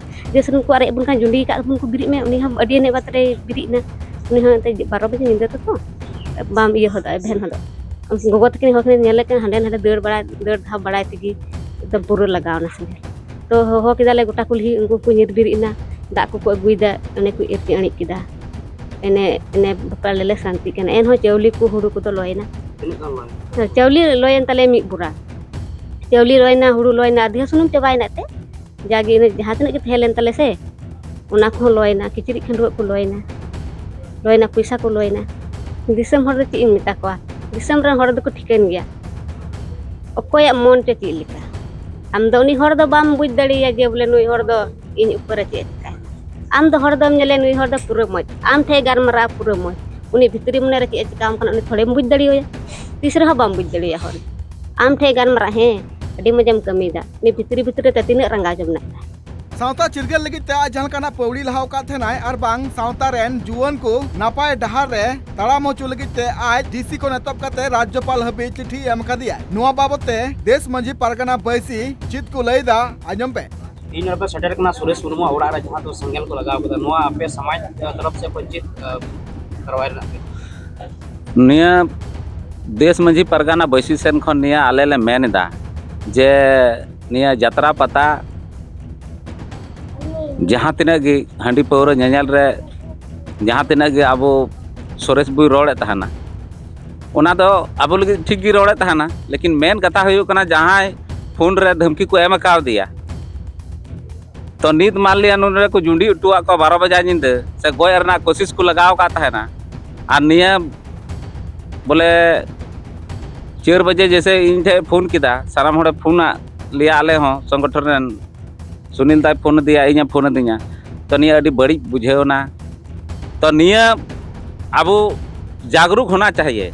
ᱫᱤᱦᱟᱹ ᱥᱩᱱᱩᱢ ᱠᱚ ᱟᱨᱮᱡ ᱟᱵᱚᱱ ᱠᱟᱱ, ᱡᱩᱸᱰᱤ ᱟᱠᱟᱫ ᱵᱚᱱ ᱠᱚ, ᱵᱤᱨᱤᱫ ᱢᱮ᱾" ᱩᱱᱤ ᱦᱚᱸ ᱟᱹᱰᱤ ᱮᱱᱮᱡ ᱵᱟᱛ ᱨᱮᱭ ᱵᱤᱨᱤᱫ ᱮᱱᱟ᱾ ᱩᱱᱤ ᱦᱚᱸ ᱮᱱᱛᱮ ᱵᱟᱨᱚ ᱵᱟᱡᱮ ᱧᱤᱫᱟᱹ ᱛᱚ, ᱛᱚ ᱵᱟᱢ ᱤᱭᱟᱹ ᱦᱚᱫᱚᱜᱼᱟ, ᱮᱵᱷᱮᱱ ᱦᱚᱫᱚᱜ᱾ ᱜᱚᱜᱚ ᱛᱟᱹᱠᱤᱱ ᱦᱚᱸ ᱠᱤᱱ ᱧᱮᱞᱮ ᱠᱟᱱᱟ, ᱦᱟᱸᱰᱮ ᱱᱟᱰᱮ ᱫᱟᱹᱲ ᱵᱟᱲᱟ, ᱫᱟᱹᱲ ᱫᱷᱟᱯ ᱵᱟᱲᱟᱭ ᱛᱮᱜᱮ ᱮᱠᱫᱚᱢ ᱯᱩᱨᱟᱹ ᱞᱟᱜᱟᱣ ᱮᱱᱟ ᱥᱮᱸᱜᱮᱞ᱾ ᱛᱚ ᱦᱚᱦᱚ ᱠᱮᱫᱟᱞᱮ ᱜᱚᱴᱟ ᱠᱩᱞᱦᱤ, ᱩᱱᱠᱩ ᱠᱚ ᱧᱤᱨ ᱵᱮᱨᱮᱫ ᱮᱱᱟ, ᱫᱟᱜ ᱠᱚᱠᱚ ᱟᱹᱜᱩᱭᱮᱫᱟ, ᱚᱱᱮ ᱠᱚ ᱤᱨᱪᱤ ᱟᱹᱬᱤᱡ ᱠᱮᱫᱟ᱾ ᱮᱱᱮ, ᱮᱱᱮ ᱵᱟᱯᱞᱟ ᱞᱮ ᱥᱟᱱᱛᱤ ᱠᱟᱱᱟ, ᱮᱱᱦᱚᱸ ᱪᱟᱣᱞᱮ ᱠᱚ ᱦᱩᱲᱩ ᱠᱚᱫᱚ ᱞᱚᱭᱮᱱᱟ᱾ ᱛᱤᱱᱟᱹᱜ ᱜᱟᱱ ᱞᱚᱭᱮᱱᱟ? ᱪᱟᱣᱞᱮ ᱞᱚᱭᱮᱱ ᱛᱟᱞᱮᱭᱟ ᱢᱤᱫ ᱵᱚᱨᱟ᱾ ᱪᱟᱣᱞᱮ ᱞᱚᱭᱮᱱᱟ, ᱦᱩᱲᱩ ᱞᱚᱭᱮᱱᱟ, ᱟᱨ ᱫᱤᱦᱟᱹ ᱥᱩᱱᱩᱢ ᱪᱟᱵᱟᱭᱮᱱᱟ ᱮᱱᱛᱮ᱾ ᱡᱟᱜᱮ ᱤᱱᱟᱹ ᱡᱟᱦᱟᱸ ᱛᱤᱱᱟᱹᱜ ᱜᱮ ᱛᱟᱦᱮᱸ ᱞᱮᱱ ᱛᱟᱞᱮ ᱥᱮ, ᱚᱱᱟ ᱠᱚᱦᱚᱸ ᱞᱚᱭᱮᱱᱟ, ᱠᱤᱪᱨᱤᱡ ᱠᱷᱟᱹᱰᱩᱣᱟᱹᱜ ᱠᱚ ᱞᱚᱭᱮᱱᱟ᱾ ᱞᱚᱭᱮᱱᱟ, ᱯᱚᱭᱥᱟ ᱠᱚ ᱞᱚᱭᱮᱱᱟ᱾ ᱫᱤᱥᱚᱢ ᱦᱚᱲ ᱫᱚ ᱪᱮᱫ ᱤᱧ ᱢᱮᱛᱟ ᱠᱚᱣᱟ? ᱫᱤᱥᱚᱢ ᱨᱮᱱ ᱦᱚᱲ ᱫᱚᱠᱚ ᱴᱷᱤᱠᱟᱹᱱ ᱜᱮᱭᱟ, ᱚᱠᱚᱭᱟᱜ ᱢᱚᱱ ᱪᱚ ᱪᱮᱫ ᱞᱮᱠᱟ᱾ ᱟᱢ ᱫᱚ ᱩᱱᱤ ᱦᱚᱲ ᱫᱚ ᱵᱟᱢ ᱵᱩᱡᱽ ᱫᱟᱲᱮᱭᱟᱭᱟ ᱡᱮ ᱵᱚᱞᱮ ᱱᱩᱭ ᱦᱚᱲ ᱫᱚ ᱤᱧ ᱩᱯᱚᱨᱮ ᱪᱮᱫ ᱮ ᱪᱮᱠᱟᱭᱟ᱾ ᱟᱢ ᱫᱚ ᱦᱚᱲ ᱫᱚᱢ ᱧᱮᱞᱮ, ᱱᱩᱭ ᱦᱚᱲ ᱫᱚ ᱯᱩᱨᱟᱹ ᱢᱚᱡᱽ, ᱟᱢ ᱴᱷᱮᱱ ᱜᱟᱞᱢᱟᱨᱟᱣ ᱯᱩᱨᱟᱹ ᱢᱚᱡᱽ, ᱩᱱᱤ ᱵᱷᱤᱛᱨᱤ ᱢᱚᱱᱮ ᱨᱮ ᱪᱮᱫ ᱮ ᱪᱤᱠᱟᱹᱣᱟᱢ ᱠᱟᱱᱟ, ᱩᱱᱤ ᱛᱷᱚᱲᱮᱢ ᱵᱩᱡᱽ ᱫᱟᱲᱮᱣᱟᱭᱟ? ᱛᱤᱥ ᱨᱮᱦᱚᱸ ᱵᱟᱢ ᱵᱩᱡᱽ ᱫᱟᱲᱮᱣᱟᱭᱟ ᱦᱚᱲ᱾ ᱟᱢ ᱴᱷᱮᱱ ᱜᱟᱞᱢᱟᱨᱟᱜ, ᱦᱮᱸ, ᱟᱹᱰᱤ ᱢᱚᱡᱮᱢ ᱠᱟᱹᱢᱤᱭᱮᱫᱟ, ᱩᱱᱤ ᱵᱷᱤᱛᱨᱤ ᱵᱷᱤᱛᱨᱤ ᱛᱮ ᱛᱤᱱᱟᱹᱜ ᱨᱟᱸᱜᱟᱣ ᱡᱚᱢ ᱢᱮᱱᱟᱜ ᱛᱟᱭ᱾ ᱥᱟᱶᱛᱟ ᱪᱤᱨᱜᱟᱹᱞ ᱞᱟᱹᱜᱤᱫ ᱛᱮ ᱟᱡ ᱡᱟᱦᱟᱸ ᱞᱮᱠᱟᱱᱟᱜ ᱯᱟᱹᱣᱲᱤ ᱞᱟᱦᱟᱣ ᱟᱠᱟᱫ ᱛᱟᱦᱮᱱᱟᱭ ᱟᱨ ᱵᱟᱝ ᱥᱟᱶᱛᱟ ᱨᱮᱱ ᱡᱩᱣᱟᱹᱱ ᱠᱚ ᱱᱟᱯᱟᱭ ᱰᱟᱦᱟᱨ ᱨᱮ ᱛᱟᱲᱟᱢ ᱦᱚᱪᱚ ᱞᱟᱹᱜᱤᱫ ᱛᱮ ᱟᱡ ᱰᱤᱥᱤ ᱠᱷᱚᱱ ᱮᱛᱚᱦᱚᱵ ᱠᱟᱛᱮ ᱨᱟᱡᱽᱡᱚᱯᱟᱞ ᱦᱟᱹᱵᱤᱡ ᱪᱤᱴᱷᱤ ᱮᱢ ᱟᱠᱟᱫᱮᱭᱟᱭ᱾ ᱱᱚᱣᱟ ᱵᱟᱵᱚᱛ ᱛᱮ ᱫᱮᱥ ᱢᱟᱹᱡᱷᱤ ᱯᱟᱨᱜᱟᱱᱟ ᱵᱟᱹᱭᱥᱤ ᱪᱮᱫ ᱠᱚ ᱞᱟᱹᱭ ᱮᱫᱟ, ᱟᱸᱡᱚᱢ ᱯᱮ᱾ ᱤᱧ ᱱᱚᱰᱮ ᱯᱮ ᱥᱮᱴᱮᱨ ᱠᱟᱱᱟ ᱥᱩᱨᱮᱥ ᱢᱩᱨᱢᱩᱣᱟᱜ ᱚᱲᱟᱜ ᱨᱮ, ᱡᱟᱦᱟᱸ ᱫᱚ ᱥᱮᱸᱜᱮᱞ ᱠᱚ ᱞᱟᱜᱟᱣ ᱠᱟᱫᱟ᱾ ᱱᱚᱣᱟ ᱟᱯᱮ ᱥᱚᱢᱟᱡᱽ ᱛᱚᱨᱚᱯ ᱥᱮᱫ ᱠᱷᱚᱱ ᱪᱮᱫ, ᱟ, ᱠᱟᱨᱣᱟᱭ ᱨᱮᱱᱟᱜ ᱯᱮ? ᱱᱤᱭᱟᱹ ᱫᱮᱥ ᱢᱟᱹᱡᱷᱤ ᱯᱟᱨᱜᱟᱱᱟ ᱵᱟᱹᱭᱥᱤ ᱥᱮᱱ ᱠᱷᱚᱱ ᱱᱤᱭᱟᱹ ᱟᱞᱮ ᱞᱮ ᱢᱮᱱ ᱮᱫᱟ ᱡᱮ ᱱᱤᱭᱟᱹ ᱡᱟᱛᱨᱟ ᱯᱟᱛᱟ ᱡᱟᱦᱟᱸ ᱛᱤᱱᱟᱹᱜ ᱜᱮ ᱦᱟᱺᱰᱤ ᱯᱟᱹᱣᱨᱟᱹ ᱧᱮᱧᱮᱞ ᱨᱮ ᱡᱟᱦᱟᱸ ᱛᱤᱱᱟᱹᱜ ᱜᱮ ᱟᱵᱚ ᱥᱚᱨᱮᱥ ᱵᱚᱭ ᱨᱚᱲᱮᱫ ᱛᱟᱦᱮᱱᱟ, ᱚᱱᱟ ᱫᱚ ᱟᱵᱚ ᱞᱟᱹᱜᱤᱫ ᱴᱷᱤᱠ ᱜᱮ ᱨᱚᱲᱮᱫ ᱛᱟᱦᱮᱱᱟ, ᱞᱮᱠᱤᱱ ᱢᱮᱱ ᱠᱟᱛᱷᱟ ᱦᱩᱭᱩᱜ ᱠᱟᱱᱟ, ᱡᱟᱦᱟᱸᱭ ᱯᱷᱳᱱ ᱨᱮ ᱫᱷᱟᱢᱠᱤ ᱠᱚ ᱮᱢ ᱟᱠᱟᱣᱫᱮᱭᱟ, ᱛᱚ ᱱᱤᱛ ᱢᱟᱱ ᱞᱤᱭᱟ ᱱᱚᱰᱮ ᱠᱚ ᱡᱩᱸᱰᱤ ᱦᱚᱴᱚᱣᱟᱜ ᱠᱚᱣᱟ ᱵᱟᱨᱚ ᱵᱟᱡᱟ ᱧᱤᱫᱟᱹ, ᱥᱮ ᱜᱚᱡ ᱨᱮᱱᱟᱜ ᱠᱳᱥᱤᱥ ᱠᱚ ᱞᱟᱜᱟᱣ ᱟᱠᱟᱫ ᱛᱟᱦᱮᱱᱟ, ᱟᱨ ᱱᱤᱭᱟᱹ ᱵᱚᱞᱮ ᱪᱟᱨ ᱵᱟᱡᱮ ᱡᱮᱥᱮ ᱤᱧ ᱴᱷᱮᱱ ᱯᱷᱳᱱ ᱠᱮᱫᱟ, ᱥᱟᱱᱟᱢ ᱦᱚᱲᱮ ᱯᱷᱳᱱ ᱟᱫ ᱞᱮᱭᱟ, ᱟᱞᱮ ᱦᱚᱸ ᱥᱚᱝᱜᱚᱴᱷᱚᱱ ᱨᱮᱱ ᱥᱩᱱᱤᱞ ᱫᱟᱭ ᱯᱷᱳᱱ ᱟᱫᱮᱭᱟ, ᱤᱧᱮ ᱯᱷᱳᱱ ᱟᱹᱫᱤᱧᱟ᱾ ᱛᱚ ᱱᱤᱭᱟᱹ ᱟᱹᱰᱤ ᱵᱟᱹᱲᱤᱡ ᱵᱩᱡᱷᱟᱹᱣ ᱮᱱᱟ᱾ ᱛᱚ ᱱᱤᱭᱟᱹ ᱟᱵᱚ ᱡᱟᱜᱽᱨᱩᱠ ᱦᱚᱱᱟ ᱪᱟᱦᱤᱭᱮ᱾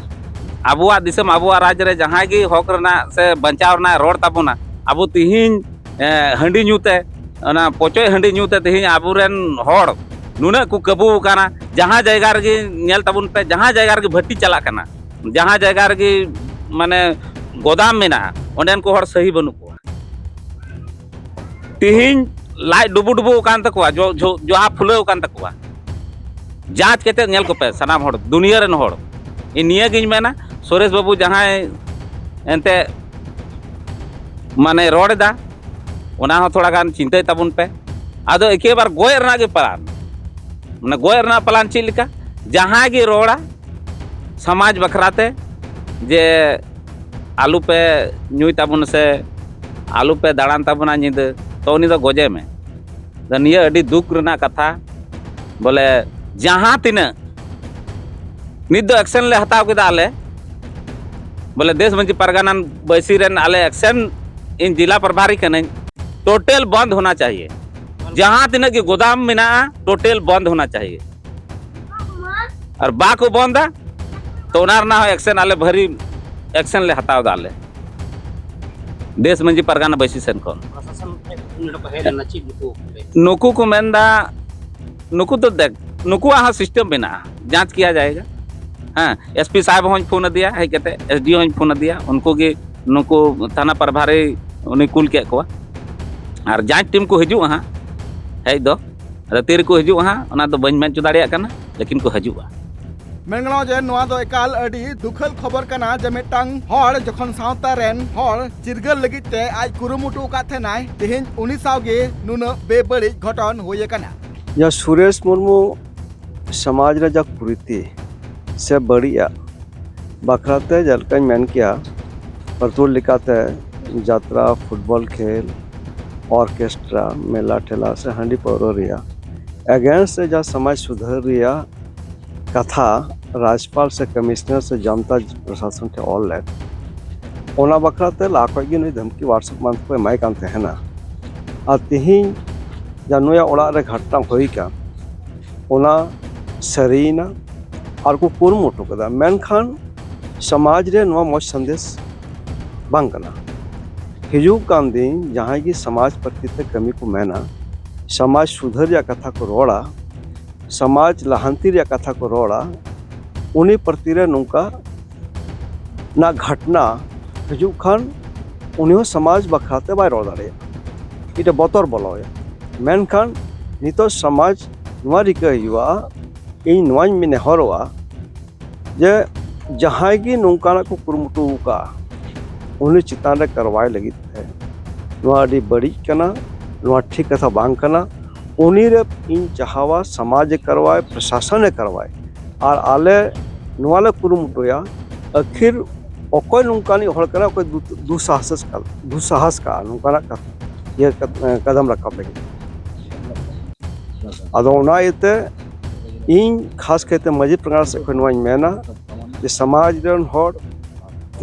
ᱟᱵᱚᱣᱟᱜ ᱫᱤᱥᱚᱢ, ᱟᱵᱚᱣᱟᱜ ᱨᱟᱡᱽ ᱨᱮ ᱡᱟᱦᱟᱸᱭ ᱜᱮ ᱦᱚᱠ ᱨᱮᱱᱟᱜ ᱥᱮ ᱵᱟᱧᱪᱟᱣ ᱨᱮᱱᱟᱜ ᱨᱚᱲ ᱛᱟᱵᱚᱱᱟ, ᱟᱵᱚ ᱛᱤᱦᱤᱧ, ᱮ, ᱦᱟᱺᱰᱤ ᱧᱩ ᱛᱮ, ᱚᱱᱟ ᱯᱚᱪᱚᱡ ᱦᱟᱺᱰᱤ ᱧᱩ ᱛᱮ ᱛᱤᱦᱤᱧ ᱟᱵᱚᱨᱮᱱ ᱦᱚᱲ ᱱᱩᱱᱟᱹᱜ ᱠᱚ ᱠᱟᱹᱵᱩ ᱟᱠᱟᱱᱟ᱾ ᱡᱟᱦᱟᱸ ᱡᱟᱭᱜᱟ ᱨᱮᱜᱮ ᱧᱮᱞ ᱛᱟᱵᱚᱱ ᱯᱮ, ᱡᱟᱦᱟᱸ ᱡᱟᱭᱜᱟ ᱨᱮᱜᱮ ᱵᱷᱟᱹᱴᱤ ᱪᱟᱞᱟᱜ ᱠᱟᱱᱟ, ᱡᱟᱦᱟᱸ ᱡᱟᱭᱜᱟ ᱨᱮᱜᱮ ᱢᱟᱱᱮ ᱜᱚᱫᱟᱢ ᱢᱮᱱᱟᱜᱼᱟ, ᱚᱸᱰᱮᱱ ᱠᱚ ᱦᱚᱲ ᱥᱟᱹᱦᱤ ᱵᱟᱹᱱᱩᱜ ᱠᱚᱣᱟ᱾ ᱛᱤᱦᱤᱧ ᱞᱟᱡ ᱰᱩᱵᱩ ᱰᱩᱵᱩ ᱟᱠᱟᱱ ᱛᱟᱠᱚᱣᱟ, ᱡᱚ-, ᱡᱚ-, ᱡᱚᱦᱟ ᱯᱷᱩᱞᱟᱹᱣ ᱟᱠᱟᱱ ᱛᱟᱠᱚᱣᱟ᱾ ᱡᱟᱸᱪ ᱠᱟᱛᱮ ᱧᱮᱞ ᱠᱚᱯᱮ ᱥᱟᱱᱟᱢ ᱦᱚᱲ, ᱫᱩᱱᱤᱭᱟᱹ ᱨᱮᱱ ᱦᱚᱲ᱾ ᱤᱧ ᱱᱤᱭᱟᱹ ᱜᱤᱧ ᱢᱮᱱᱟ, ᱥᱩᱨᱮᱥ ᱵᱟᱹᱵᱩ ᱡᱟᱦᱟᱸᱭ ᱮᱱᱛᱮ ᱢᱟᱱᱮ ᱨᱚᱲ ᱮᱫᱟ, ᱚᱱᱟ ᱦᱚᱸ ᱛᱷᱚᱲᱟ ᱜᱟᱱ ᱪᱤᱱᱛᱟᱹᱭ ᱛᱟᱵᱚᱱ ᱯᱮ᱾ ᱟᱫᱚ ᱮᱠᱮᱵᱟᱨ ᱜᱚᱡ ᱨᱮᱱᱟᱜ ᱜᱮ ᱯᱞᱟᱱ, ᱢᱟᱱᱮ ᱜᱚᱡ ᱨᱮᱱᱟᱜ ᱯᱞᱟᱱ ᱪᱮᱫ ᱞᱮᱠᱟ? ᱡᱟᱦᱟᱸᱭ ᱜᱮ ᱨᱚᱲᱟ ᱥᱚᱢᱟᱡᱽ ᱵᱟᱠᱷᱨᱟ ᱛᱮ ᱡᱮ ᱟᱞᱚ ᱯᱮ ᱧᱩᱭ ᱛᱟᱵᱚᱱ ᱥᱮ ᱟᱞᱚ ᱯᱮ ᱫᱟᱬᱟᱱ ᱛᱟᱵᱚᱱᱟ ᱧᱤᱫᱟᱹ, ᱛᱚ ᱩᱱᱤ ᱫᱚ ᱜᱚᱡᱮ ᱢᱮ᱾ ᱟᱫᱚ ᱱᱤᱭᱟᱹ ᱟᱹᱰᱤ ᱫᱩᱠ ᱨᱮᱱᱟᱜ ᱠᱟᱛᱷᱟ, ᱵᱚᱞᱮ ᱡᱟᱦᱟᱸ ᱛᱤᱱᱟᱹᱜ ᱱᱤᱛ ᱫᱚ ᱮᱠᱥᱮᱱ ᱞᱮ ᱦᱟᱛᱟᱣ ᱠᱮᱫᱟ ᱟᱞᱮ, ᱵᱚᱞᱮ ᱫᱮᱥ ᱢᱟᱹᱡᱷᱤ ᱯᱟᱨᱜᱟᱱᱟ ᱵᱟᱹᱭᱥᱤ ᱨᱮᱱ ᱟᱞᱮ ᱮᱠᱥᱮᱱ, ᱤᱧ ᱡᱤᱞᱟ ᱯᱨᱚᱵᱷᱟᱨᱤ ᱠᱟᱹᱱᱟᱹᱧ, ᱴᱳᱴᱟᱞ ᱵᱚᱱᱫ ᱦᱳᱱᱟ ᱪᱟᱦᱤᱭᱮ᱾ ᱡᱟᱦᱟᱸ ᱛᱤᱱᱟᱹᱜ ᱜᱮ ᱜᱳᱫᱟᱢ ᱢᱮᱱᱟᱜᱼᱟ, ᱴᱳᱴᱟᱞ ᱵᱚᱱᱫ ᱦᱳᱱᱟ ᱪᱟᱦᱤᱭᱮ᱾ ᱟᱨ ᱵᱟᱠᱚ ᱵᱚᱱᱫᱟ, ᱛᱚ ᱚᱱᱟ ᱨᱮᱱᱟᱜ ᱦᱚᱸ ᱮᱠᱥᱮᱱ ᱟᱞᱮ ᱵᱷᱟᱹᱨᱤ ᱮᱠᱥᱮᱱ ᱞᱮ ᱦᱟᱛᱟᱣ ᱮᱫᱟ ᱟᱞᱮ ᱫᱮᱥ ᱢᱟᱹᱡᱷᱤ ᱯᱟᱨᱜᱟᱱᱟ ᱵᱟᱹᱭᱥᱤ ᱥᱮᱱ ᱠᱷᱚᱱ᱾ ᱯᱨᱚᱥᱟᱥᱚᱱ ᱴᱷᱮᱱ ᱱᱚᱰᱮ ᱠᱚ ᱦᱮᱡ ᱞᱮᱱᱟ, ᱪᱮᱫ ᱱᱩᱠᱩ ᱠᱚ ᱞᱟᱹᱭ? ᱱᱩᱠᱩ ᱠᱚ ᱢᱮᱱᱫᱟ, ᱱᱩᱠᱩ ᱫᱚ ᱫᱮᱠ, ᱱᱩᱠᱩᱣᱟᱜ ᱦᱚᱸ ᱥᱤᱥᱴᱮᱢ ᱢᱮᱱᱟᱜᱼᱟ, ᱡᱟᱸᱪ ᱠᱤᱭᱟ ᱡᱟᱭᱮᱜᱟ᱾ ᱦᱮᱸ, ᱮᱥ ᱯᱤ ᱥᱟᱦᱮᱵᱽ ᱦᱚᱸᱧ ᱯᱷᱳᱱ ᱟᱫᱮᱭᱟ ᱦᱮᱡ ᱠᱟᱛᱮ, ᱮᱥ ᱰᱤ ᱳ ᱦᱚᱸᱧ ᱯᱷᱳᱱ ᱟᱫᱮᱭᱟ, ᱩᱱᱠᱩ ᱜᱮ ᱱᱩᱠᱩ ᱛᱷᱟᱱᱟ ᱯᱨᱚᱵᱷᱟᱨᱤ ᱩᱱᱤ ᱠᱩᱞ ᱠᱮᱫ ᱠᱚᱣᱟ᱾ ᱟᱨ ᱡᱟᱸᱪ ᱴᱤᱢ ᱠᱚ ᱦᱤᱡᱩᱜᱼᱟ ᱦᱟᱸᱜ ᱦᱮᱡ ᱫᱚ, ᱟᱫᱚ ᱛᱤ ᱨᱮᱠᱚ ᱦᱤᱡᱩᱜᱼᱟ ᱦᱟᱸᱜ ᱚᱱᱟ ᱫᱚ ᱵᱟᱹᱧ ᱢᱮᱱ ᱦᱚᱪᱚ ᱫᱟᱲᱮᱭᱟᱜ ᱠᱟᱱᱟ, ᱞᱮᱠᱤᱱ ᱠᱚ ᱦᱤᱡᱩᱜᱼᱟ᱾ ᱢᱮᱱ ᱜᱟᱱᱚᱜᱼᱟ ᱡᱮ ᱱᱚᱣᱟ ᱫᱚ ᱮᱠᱟᱞ ᱟᱹᱰᱤ ᱫᱩᱠᱷᱟᱹᱞ ᱠᱷᱚᱵᱚᱨ ᱠᱟᱱᱟ ᱡᱮ ᱢᱤᱫᱴᱟᱝ ᱦᱚᱲ ᱡᱚᱠᱷᱚᱱ ᱥᱟᱶᱛᱟ ᱨᱮᱱ ᱦᱚᱲ ᱪᱤᱨᱜᱟᱹᱞ ᱞᱟᱹᱜᱤᱫ ᱛᱮ ᱟᱡ ᱠᱩᱨᱩᱢᱩᱴᱩ ᱟᱠᱟᱫ ᱛᱟᱦᱮᱱᱟᱭ, ᱛᱮᱦᱮᱧ ᱩᱱᱤ ᱥᱟᱶ ᱜᱮ ᱱᱩᱱᱟᱹᱜ ᱵᱮᱵᱟᱹᱲᱤᱡ ᱜᱷᱚᱴᱚᱱ ᱦᱩᱭ ᱟᱠᱟᱱᱟ᱾ ᱡᱟᱦᱟᱸ ᱥᱩᱨᱮᱥ ᱢᱩᱨᱢᱩ ᱥᱚᱢᱟᱡᱽ ᱨᱮ ᱡᱟ ᱠᱩᱨᱤᱛᱤ ᱥᱮ ᱵᱟᱹᱲᱤᱡᱟᱜ ᱵᱟᱠᱷᱨᱟ ᱛᱮ ᱡᱮᱞᱮᱠᱟᱧ ᱢᱮᱱ ᱠᱮᱭᱟ, ᱯᱟᱹᱨᱛᱩᱞ ᱞᱮᱠᱟᱛᱮ ᱡᱟᱛᱨᱟ, ᱯᱷᱩᱴᱵᱚᱞ ᱠᱷᱮᱞ, ᱚᱨᱠᱮᱥᱴᱨᱟ, ᱢᱮᱞᱟ ᱴᱷᱮᱞᱟ ᱥᱮ ᱦᱟᱺᱰᱤ ᱯᱟᱹᱣᱨᱟᱹ ᱨᱮᱭᱟᱜ against ᱨᱮ ᱡᱟᱦᱟᱸ ᱥᱚᱢᱟᱡᱽ ᱥᱩᱫᱷᱟᱹᱨ ᱨᱮᱭᱟᱜ ᱠᱟᱛᱷᱟ ᱨᱟᱡᱽᱯᱟᱞ ᱥᱮ ᱠᱚᱢᱤᱥᱚᱱᱟᱨ ᱥᱮ ᱡᱚᱱᱛᱟ ᱯᱨᱚᱥᱟᱥᱚᱱ ᱴᱷᱮᱱ ᱚᱞ ᱞᱮᱫ, ᱚᱱᱟ ᱵᱟᱠᱷᱨᱟ ᱛᱮ ᱞᱟᱦᱟ ᱠᱷᱚᱱ ᱜᱮ ᱱᱩᱭ ᱫᱷᱟᱢᱠᱤ WhatsApp ᱢᱟᱫᱷᱚᱢ ᱠᱚ ᱮᱢᱟᱭ ᱠᱟᱱ ᱛᱟᱦᱮᱱᱟ᱾ ᱟᱨ ᱛᱮᱦᱮᱧ ᱡᱟ ᱱᱩᱭᱟᱜ ᱚᱲᱟᱜ ᱨᱮ ᱜᱷᱚᱴᱚᱱᱟ ᱦᱩᱭ ᱠᱟᱱ, ᱚᱱᱟ ᱥᱟᱹᱨᱤᱭᱮᱱᱟ ᱟᱨ ᱠᱚ ᱠᱩᱨᱩᱢᱩᱴᱩ ᱠᱮᱫᱟ, ᱢᱮᱱᱠᱷᱟᱱ ᱥᱚᱢᱟᱡᱽ ᱨᱮ ᱱᱚᱣᱟ ᱢᱚᱡᱽ ᱥᱟᱸᱫᱮᱥ ᱵᱟᱝ ᱠᱟᱱᱟ᱾ ᱦᱤᱡᱩᱜ ᱠᱟᱱ ᱫᱤᱱ ᱡᱟᱦᱟᱸᱭ ᱜᱮ ᱥᱚᱢᱟᱡᱽ ᱯᱨᱚᱛᱤ ᱛᱮ ᱠᱟᱹᱢᱤ ᱠᱚ ᱢᱮᱱᱟ, ᱥᱚᱢᱟᱡᱽ ᱥᱩᱫᱷᱟᱹᱨ ᱨᱮᱭᱟᱜ ᱠᱟᱛᱷᱟ ᱠᱚ ᱨᱚᱲᱟ, ᱥᱚᱢᱟᱡᱽ ᱞᱟᱦᱟᱱᱛᱤ ᱨᱮᱭᱟᱜ ᱠᱟᱛᱷᱟ ᱠᱚ ᱨᱚᱲᱟ, ᱩᱱᱤ ᱯᱨᱚᱛᱤ ᱨᱮ ᱱᱚᱝᱠᱟ ᱱᱟᱜ ᱜᱷᱚᱴᱱᱟ ᱦᱤᱡᱩᱜ ᱠᱷᱟᱱ ᱩᱱᱤ ᱦᱚᱸ ᱥᱚᱢᱟᱡᱽ ᱵᱟᱠᱷᱨᱟ ᱛᱮ ᱵᱟᱭ ᱨᱚᱲ ᱫᱟᱲᱮᱭᱟᱜᱼᱟ, ᱢᱤᱫᱴᱮᱱ ᱵᱚᱛᱚᱨ ᱵᱚᱞᱚᱣᱟᱭᱟ᱾ ᱢᱮᱱᱠᱷᱟᱱ ᱱᱤᱛᱚᱜ ᱥᱚᱢᱟᱡᱽ ᱱᱚᱣᱟ ᱨᱤᱠᱟᱹ ᱦᱩᱭᱩᱜᱼᱟ, ᱤᱧ ᱱᱚᱣᱟᱧ ᱱᱮᱦᱚᱨᱚᱜᱼᱟ ᱡᱮ ᱡᱟᱦᱟᱸᱭ ᱜᱮ ᱱᱚᱝᱠᱟᱱᱟᱜ ᱠᱚ ᱠᱩᱨᱩᱢᱩᱴᱩ ᱟᱠᱟᱫᱼᱟ, ᱩᱱᱤ ᱪᱮᱛᱟᱱ ᱨᱮ ᱠᱟᱨᱣᱟᱭ ᱞᱟᱹᱜᱤᱫ ᱛᱮ ᱱᱚᱣᱟ ᱟᱹᱰᱤ ᱵᱟᱹᱲᱤᱡ ᱠᱟᱱᱟ, ᱱᱚᱣᱟ ᱴᱷᱤᱠ ᱠᱟᱛᱷᱟ ᱵᱟᱝ ᱠᱟᱱᱟ᱾ ᱩᱱᱤ ᱨᱮ ᱤᱧ ᱪᱟᱦᱟᱣᱟ ᱥᱚᱢᱟᱡᱽ ᱮ ᱠᱟᱨᱣᱟᱭ, ᱯᱨᱚᱥᱟᱥᱚᱱ ᱮ ᱠᱟᱨᱣᱟᱭ, ᱟᱨ ᱟᱞᱮ ᱱᱚᱣᱟ ᱞᱮ ᱠᱩᱨᱩᱢᱩᱴᱩᱭᱟ, ᱟᱹᱠᱷᱤᱨ ᱚᱠᱚᱭ ᱱᱚᱝᱠᱟᱱᱤᱡ ᱦᱚᱲ ᱠᱟᱱᱟ, ᱚᱠᱚᱭ ᱫᱩ-, ᱫᱩᱥᱟᱦᱟᱥ ᱠᱟ-, ᱫᱩᱥᱟᱦᱟᱥ ᱠᱟᱜᱼᱟ ᱱᱚᱝᱠᱟᱱᱟᱜ ᱠᱟᱛᱷᱟ, ᱤᱭᱟᱹ ᱠᱟ-, ᱠᱟᱫᱟᱢ ᱨᱟᱠᱟᱵ ᱞᱟᱹᱜᱤᱫ᱾ ᱟᱫᱚ ᱚᱱᱟ ᱤᱭᱟᱹᱛᱮ ᱤᱧ ᱠᱷᱟᱥ ᱠᱟᱭᱛᱮ ᱢᱟᱹᱡᱷᱤ ᱯᱟᱨᱜᱟᱱᱟ ᱥᱮᱫ ᱠᱷᱚᱱ ᱱᱚᱣᱟᱧ ᱢᱮᱱᱟ ᱡᱮ ᱥᱚᱢᱟᱡᱽ ᱨᱮᱱ ᱦᱚᱲ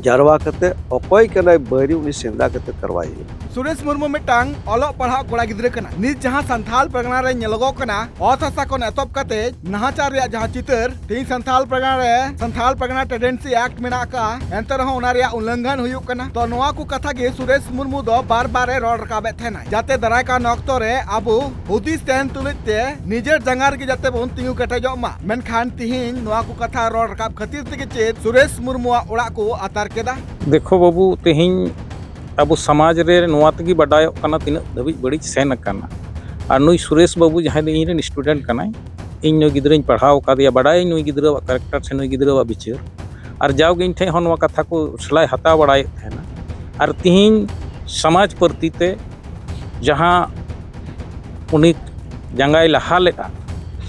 ᱡᱟᱨᱣᱟ ᱠᱟᱛᱮ ᱚᱠᱚᱭ ᱠᱟᱱᱟᱭ ᱵᱟᱹᱭᱨᱤ, ᱩᱱᱤ ᱥᱮᱸᱫᱽᱨᱟ ᱠᱟᱛᱮ ᱠᱟᱨᱣᱟᱭ ᱦᱩᱭᱩᱜᱼᱟ᱾ ᱥᱩᱨᱮᱥ ᱢᱩᱨᱢᱩ ᱢᱤᱫᱴᱟᱝ ᱚᱞᱚᱜ ᱯᱟᱲᱦᱟᱜ ᱠᱚᱲᱟ ᱜᱤᱫᱽᱨᱟᱹ ᱠᱟᱱᱟ᱾ ᱱᱤᱛ ᱡᱟᱦᱟᱸ ᱥᱟᱱᱛᱷᱟᱞ ᱯᱟᱨᱜᱟᱱᱟ ᱨᱮ ᱧᱮᱞᱚᱜᱚᱜ ᱠᱟᱱᱟ, ᱚᱛ ᱦᱟᱥᱟ ᱠᱷᱚᱱ ᱮᱛᱚᱦᱚᱵ ᱠᱟᱛᱮ ᱱᱟᱦᱟᱪᱟᱨ ᱨᱮᱭᱟᱜ ᱡᱟᱦᱟᱸ ᱪᱤᱛᱟᱹᱨ, ᱛᱮᱦᱮᱧ ᱥᱟᱱᱛᱷᱟᱞ ᱯᱟᱨᱜᱟᱱᱟ ᱨᱮ ᱥᱟᱱᱛᱷᱟᱞ ᱯᱟᱨᱜᱟᱱᱟ ᱴᱮᱱᱰᱮᱱᱥᱤ ᱮᱠᱴ ᱢᱮᱱᱟᱜ ᱟᱠᱟᱫᱼᱟ, ᱮᱱᱛᱮ ᱨᱮᱦᱚᱸ ᱚᱱᱟ ᱨᱮᱭᱟᱜ ᱩᱞᱞᱚᱝᱜᱷᱚᱱ ᱦᱩᱭᱩᱜ ᱠᱟᱱᱟ᱾ ᱛᱚ ᱱᱚᱣᱟ ᱠᱚ ᱠᱟᱛᱷᱟ ᱜᱮ ᱥᱩᱨᱮᱥ ᱢᱩᱨᱢᱩ ᱫᱚ ᱵᱟᱨ ᱵᱟᱨ ᱮ ᱨᱚᱲ ᱨᱟᱠᱟᱵᱮᱫ ᱛᱟᱦᱮᱱᱟ, ᱡᱟᱛᱮ ᱫᱟᱨᱟᱭ ᱠᱟᱱ ᱚᱠᱛᱚ ᱨᱮ ᱟᱵᱚ ᱦᱩᱫᱤᱥ ᱛᱟᱦᱮᱱ ᱛᱩᱞᱩᱡ ᱛᱮ ᱱᱤᱡᱮᱨ ᱡᱟᱸᱜᱟ ᱨᱮᱜᱮ ᱡᱟᱛᱮ ᱵᱚᱱ ᱛᱤᱸᱜᱩ ᱠᱮᱴᱮᱡᱚᱜ ᱢᱟ᱾ ᱢᱮᱱᱠᱷᱟᱱ ᱛᱤᱦᱤᱧ ᱱᱚᱣᱟ ᱠᱚ ᱠᱟᱛᱷᱟ ᱨᱚᱲ ᱨᱟᱠᱟᱵ ᱠᱷᱟᱹᱛᱤᱨ ᱛᱮᱜᱮ ᱪᱮᱫ ᱥᱩᱨᱮᱥ ᱢᱩᱨᱢᱩᱣᱟᱜ ᱚᱲᱟᱜ ᱠᱚ ᱟᱛᱟᱨ ᱠᱮᱫᱟ? ᱫᱮᱠᱷᱚ ᱵᱟᱹᱵᱩ, ᱛᱮᱦᱮᱧ ᱟᱵᱚ ᱥᱚᱢᱟᱡᱽ ᱨᱮ ᱱᱚᱣᱟ ᱛᱮᱜᱮ ᱵᱟᱰᱟᱭᱚᱜ ᱠᱟᱱᱟ ᱛᱤᱱᱟᱹᱜ ᱫᱷᱟᱹᱵᱤᱡ ᱵᱟᱹᱲᱤᱡ ᱥᱮᱱ ᱟᱠᱟᱱᱟ᱾ ᱟᱨ ᱱᱩᱭ ᱥᱩᱨᱮᱥ ᱵᱟᱹᱵᱩ, ᱡᱟᱦᱟᱸᱭ ᱫᱚ ᱤᱧ ᱨᱮᱱ ᱥᱴᱩᱰᱮᱱᱴ ᱠᱟᱱᱟᱭ, ᱤᱧ ᱱᱩᱭ ᱜᱤᱫᱽᱨᱟᱹᱧ ᱯᱟᱲᱦᱟᱣ ᱟᱠᱟᱫᱮᱭᱟ, ᱵᱟᱰᱟᱭᱟᱹᱧ ᱱᱩᱭ ᱜᱤᱫᱽᱨᱟᱹᱣᱟᱜ ᱠᱮᱨᱮᱠᱴᱟᱨ ᱥᱮ ᱱᱩᱭ ᱜᱤᱫᱽᱨᱟᱹᱣᱟᱜ ᱵᱤᱪᱟᱹᱨ᱾ ᱟᱨ ᱡᱟᱣᱜᱮ ᱤᱧ ᱴᱷᱮᱱ ᱦᱚᱸ ᱱᱚᱣᱟ ᱠᱟᱛᱷᱟ ᱠᱚ ᱥᱮᱞᱟᱭ ᱦᱟᱛᱟᱣ ᱵᱟᱲᱟᱭᱮᱫ ᱛᱟᱦᱮᱱᱟ᱾ ᱟᱨ ᱛᱤᱦᱤᱧ ᱥᱚᱢᱟᱡᱽ ᱯᱨᱚᱛᱤ ᱛᱮ ᱡᱟᱦᱟᱸ ᱩᱱᱤ ᱡᱟᱸᱜᱟᱭ ᱞᱟᱦᱟ ᱞᱮᱫᱼᱟ,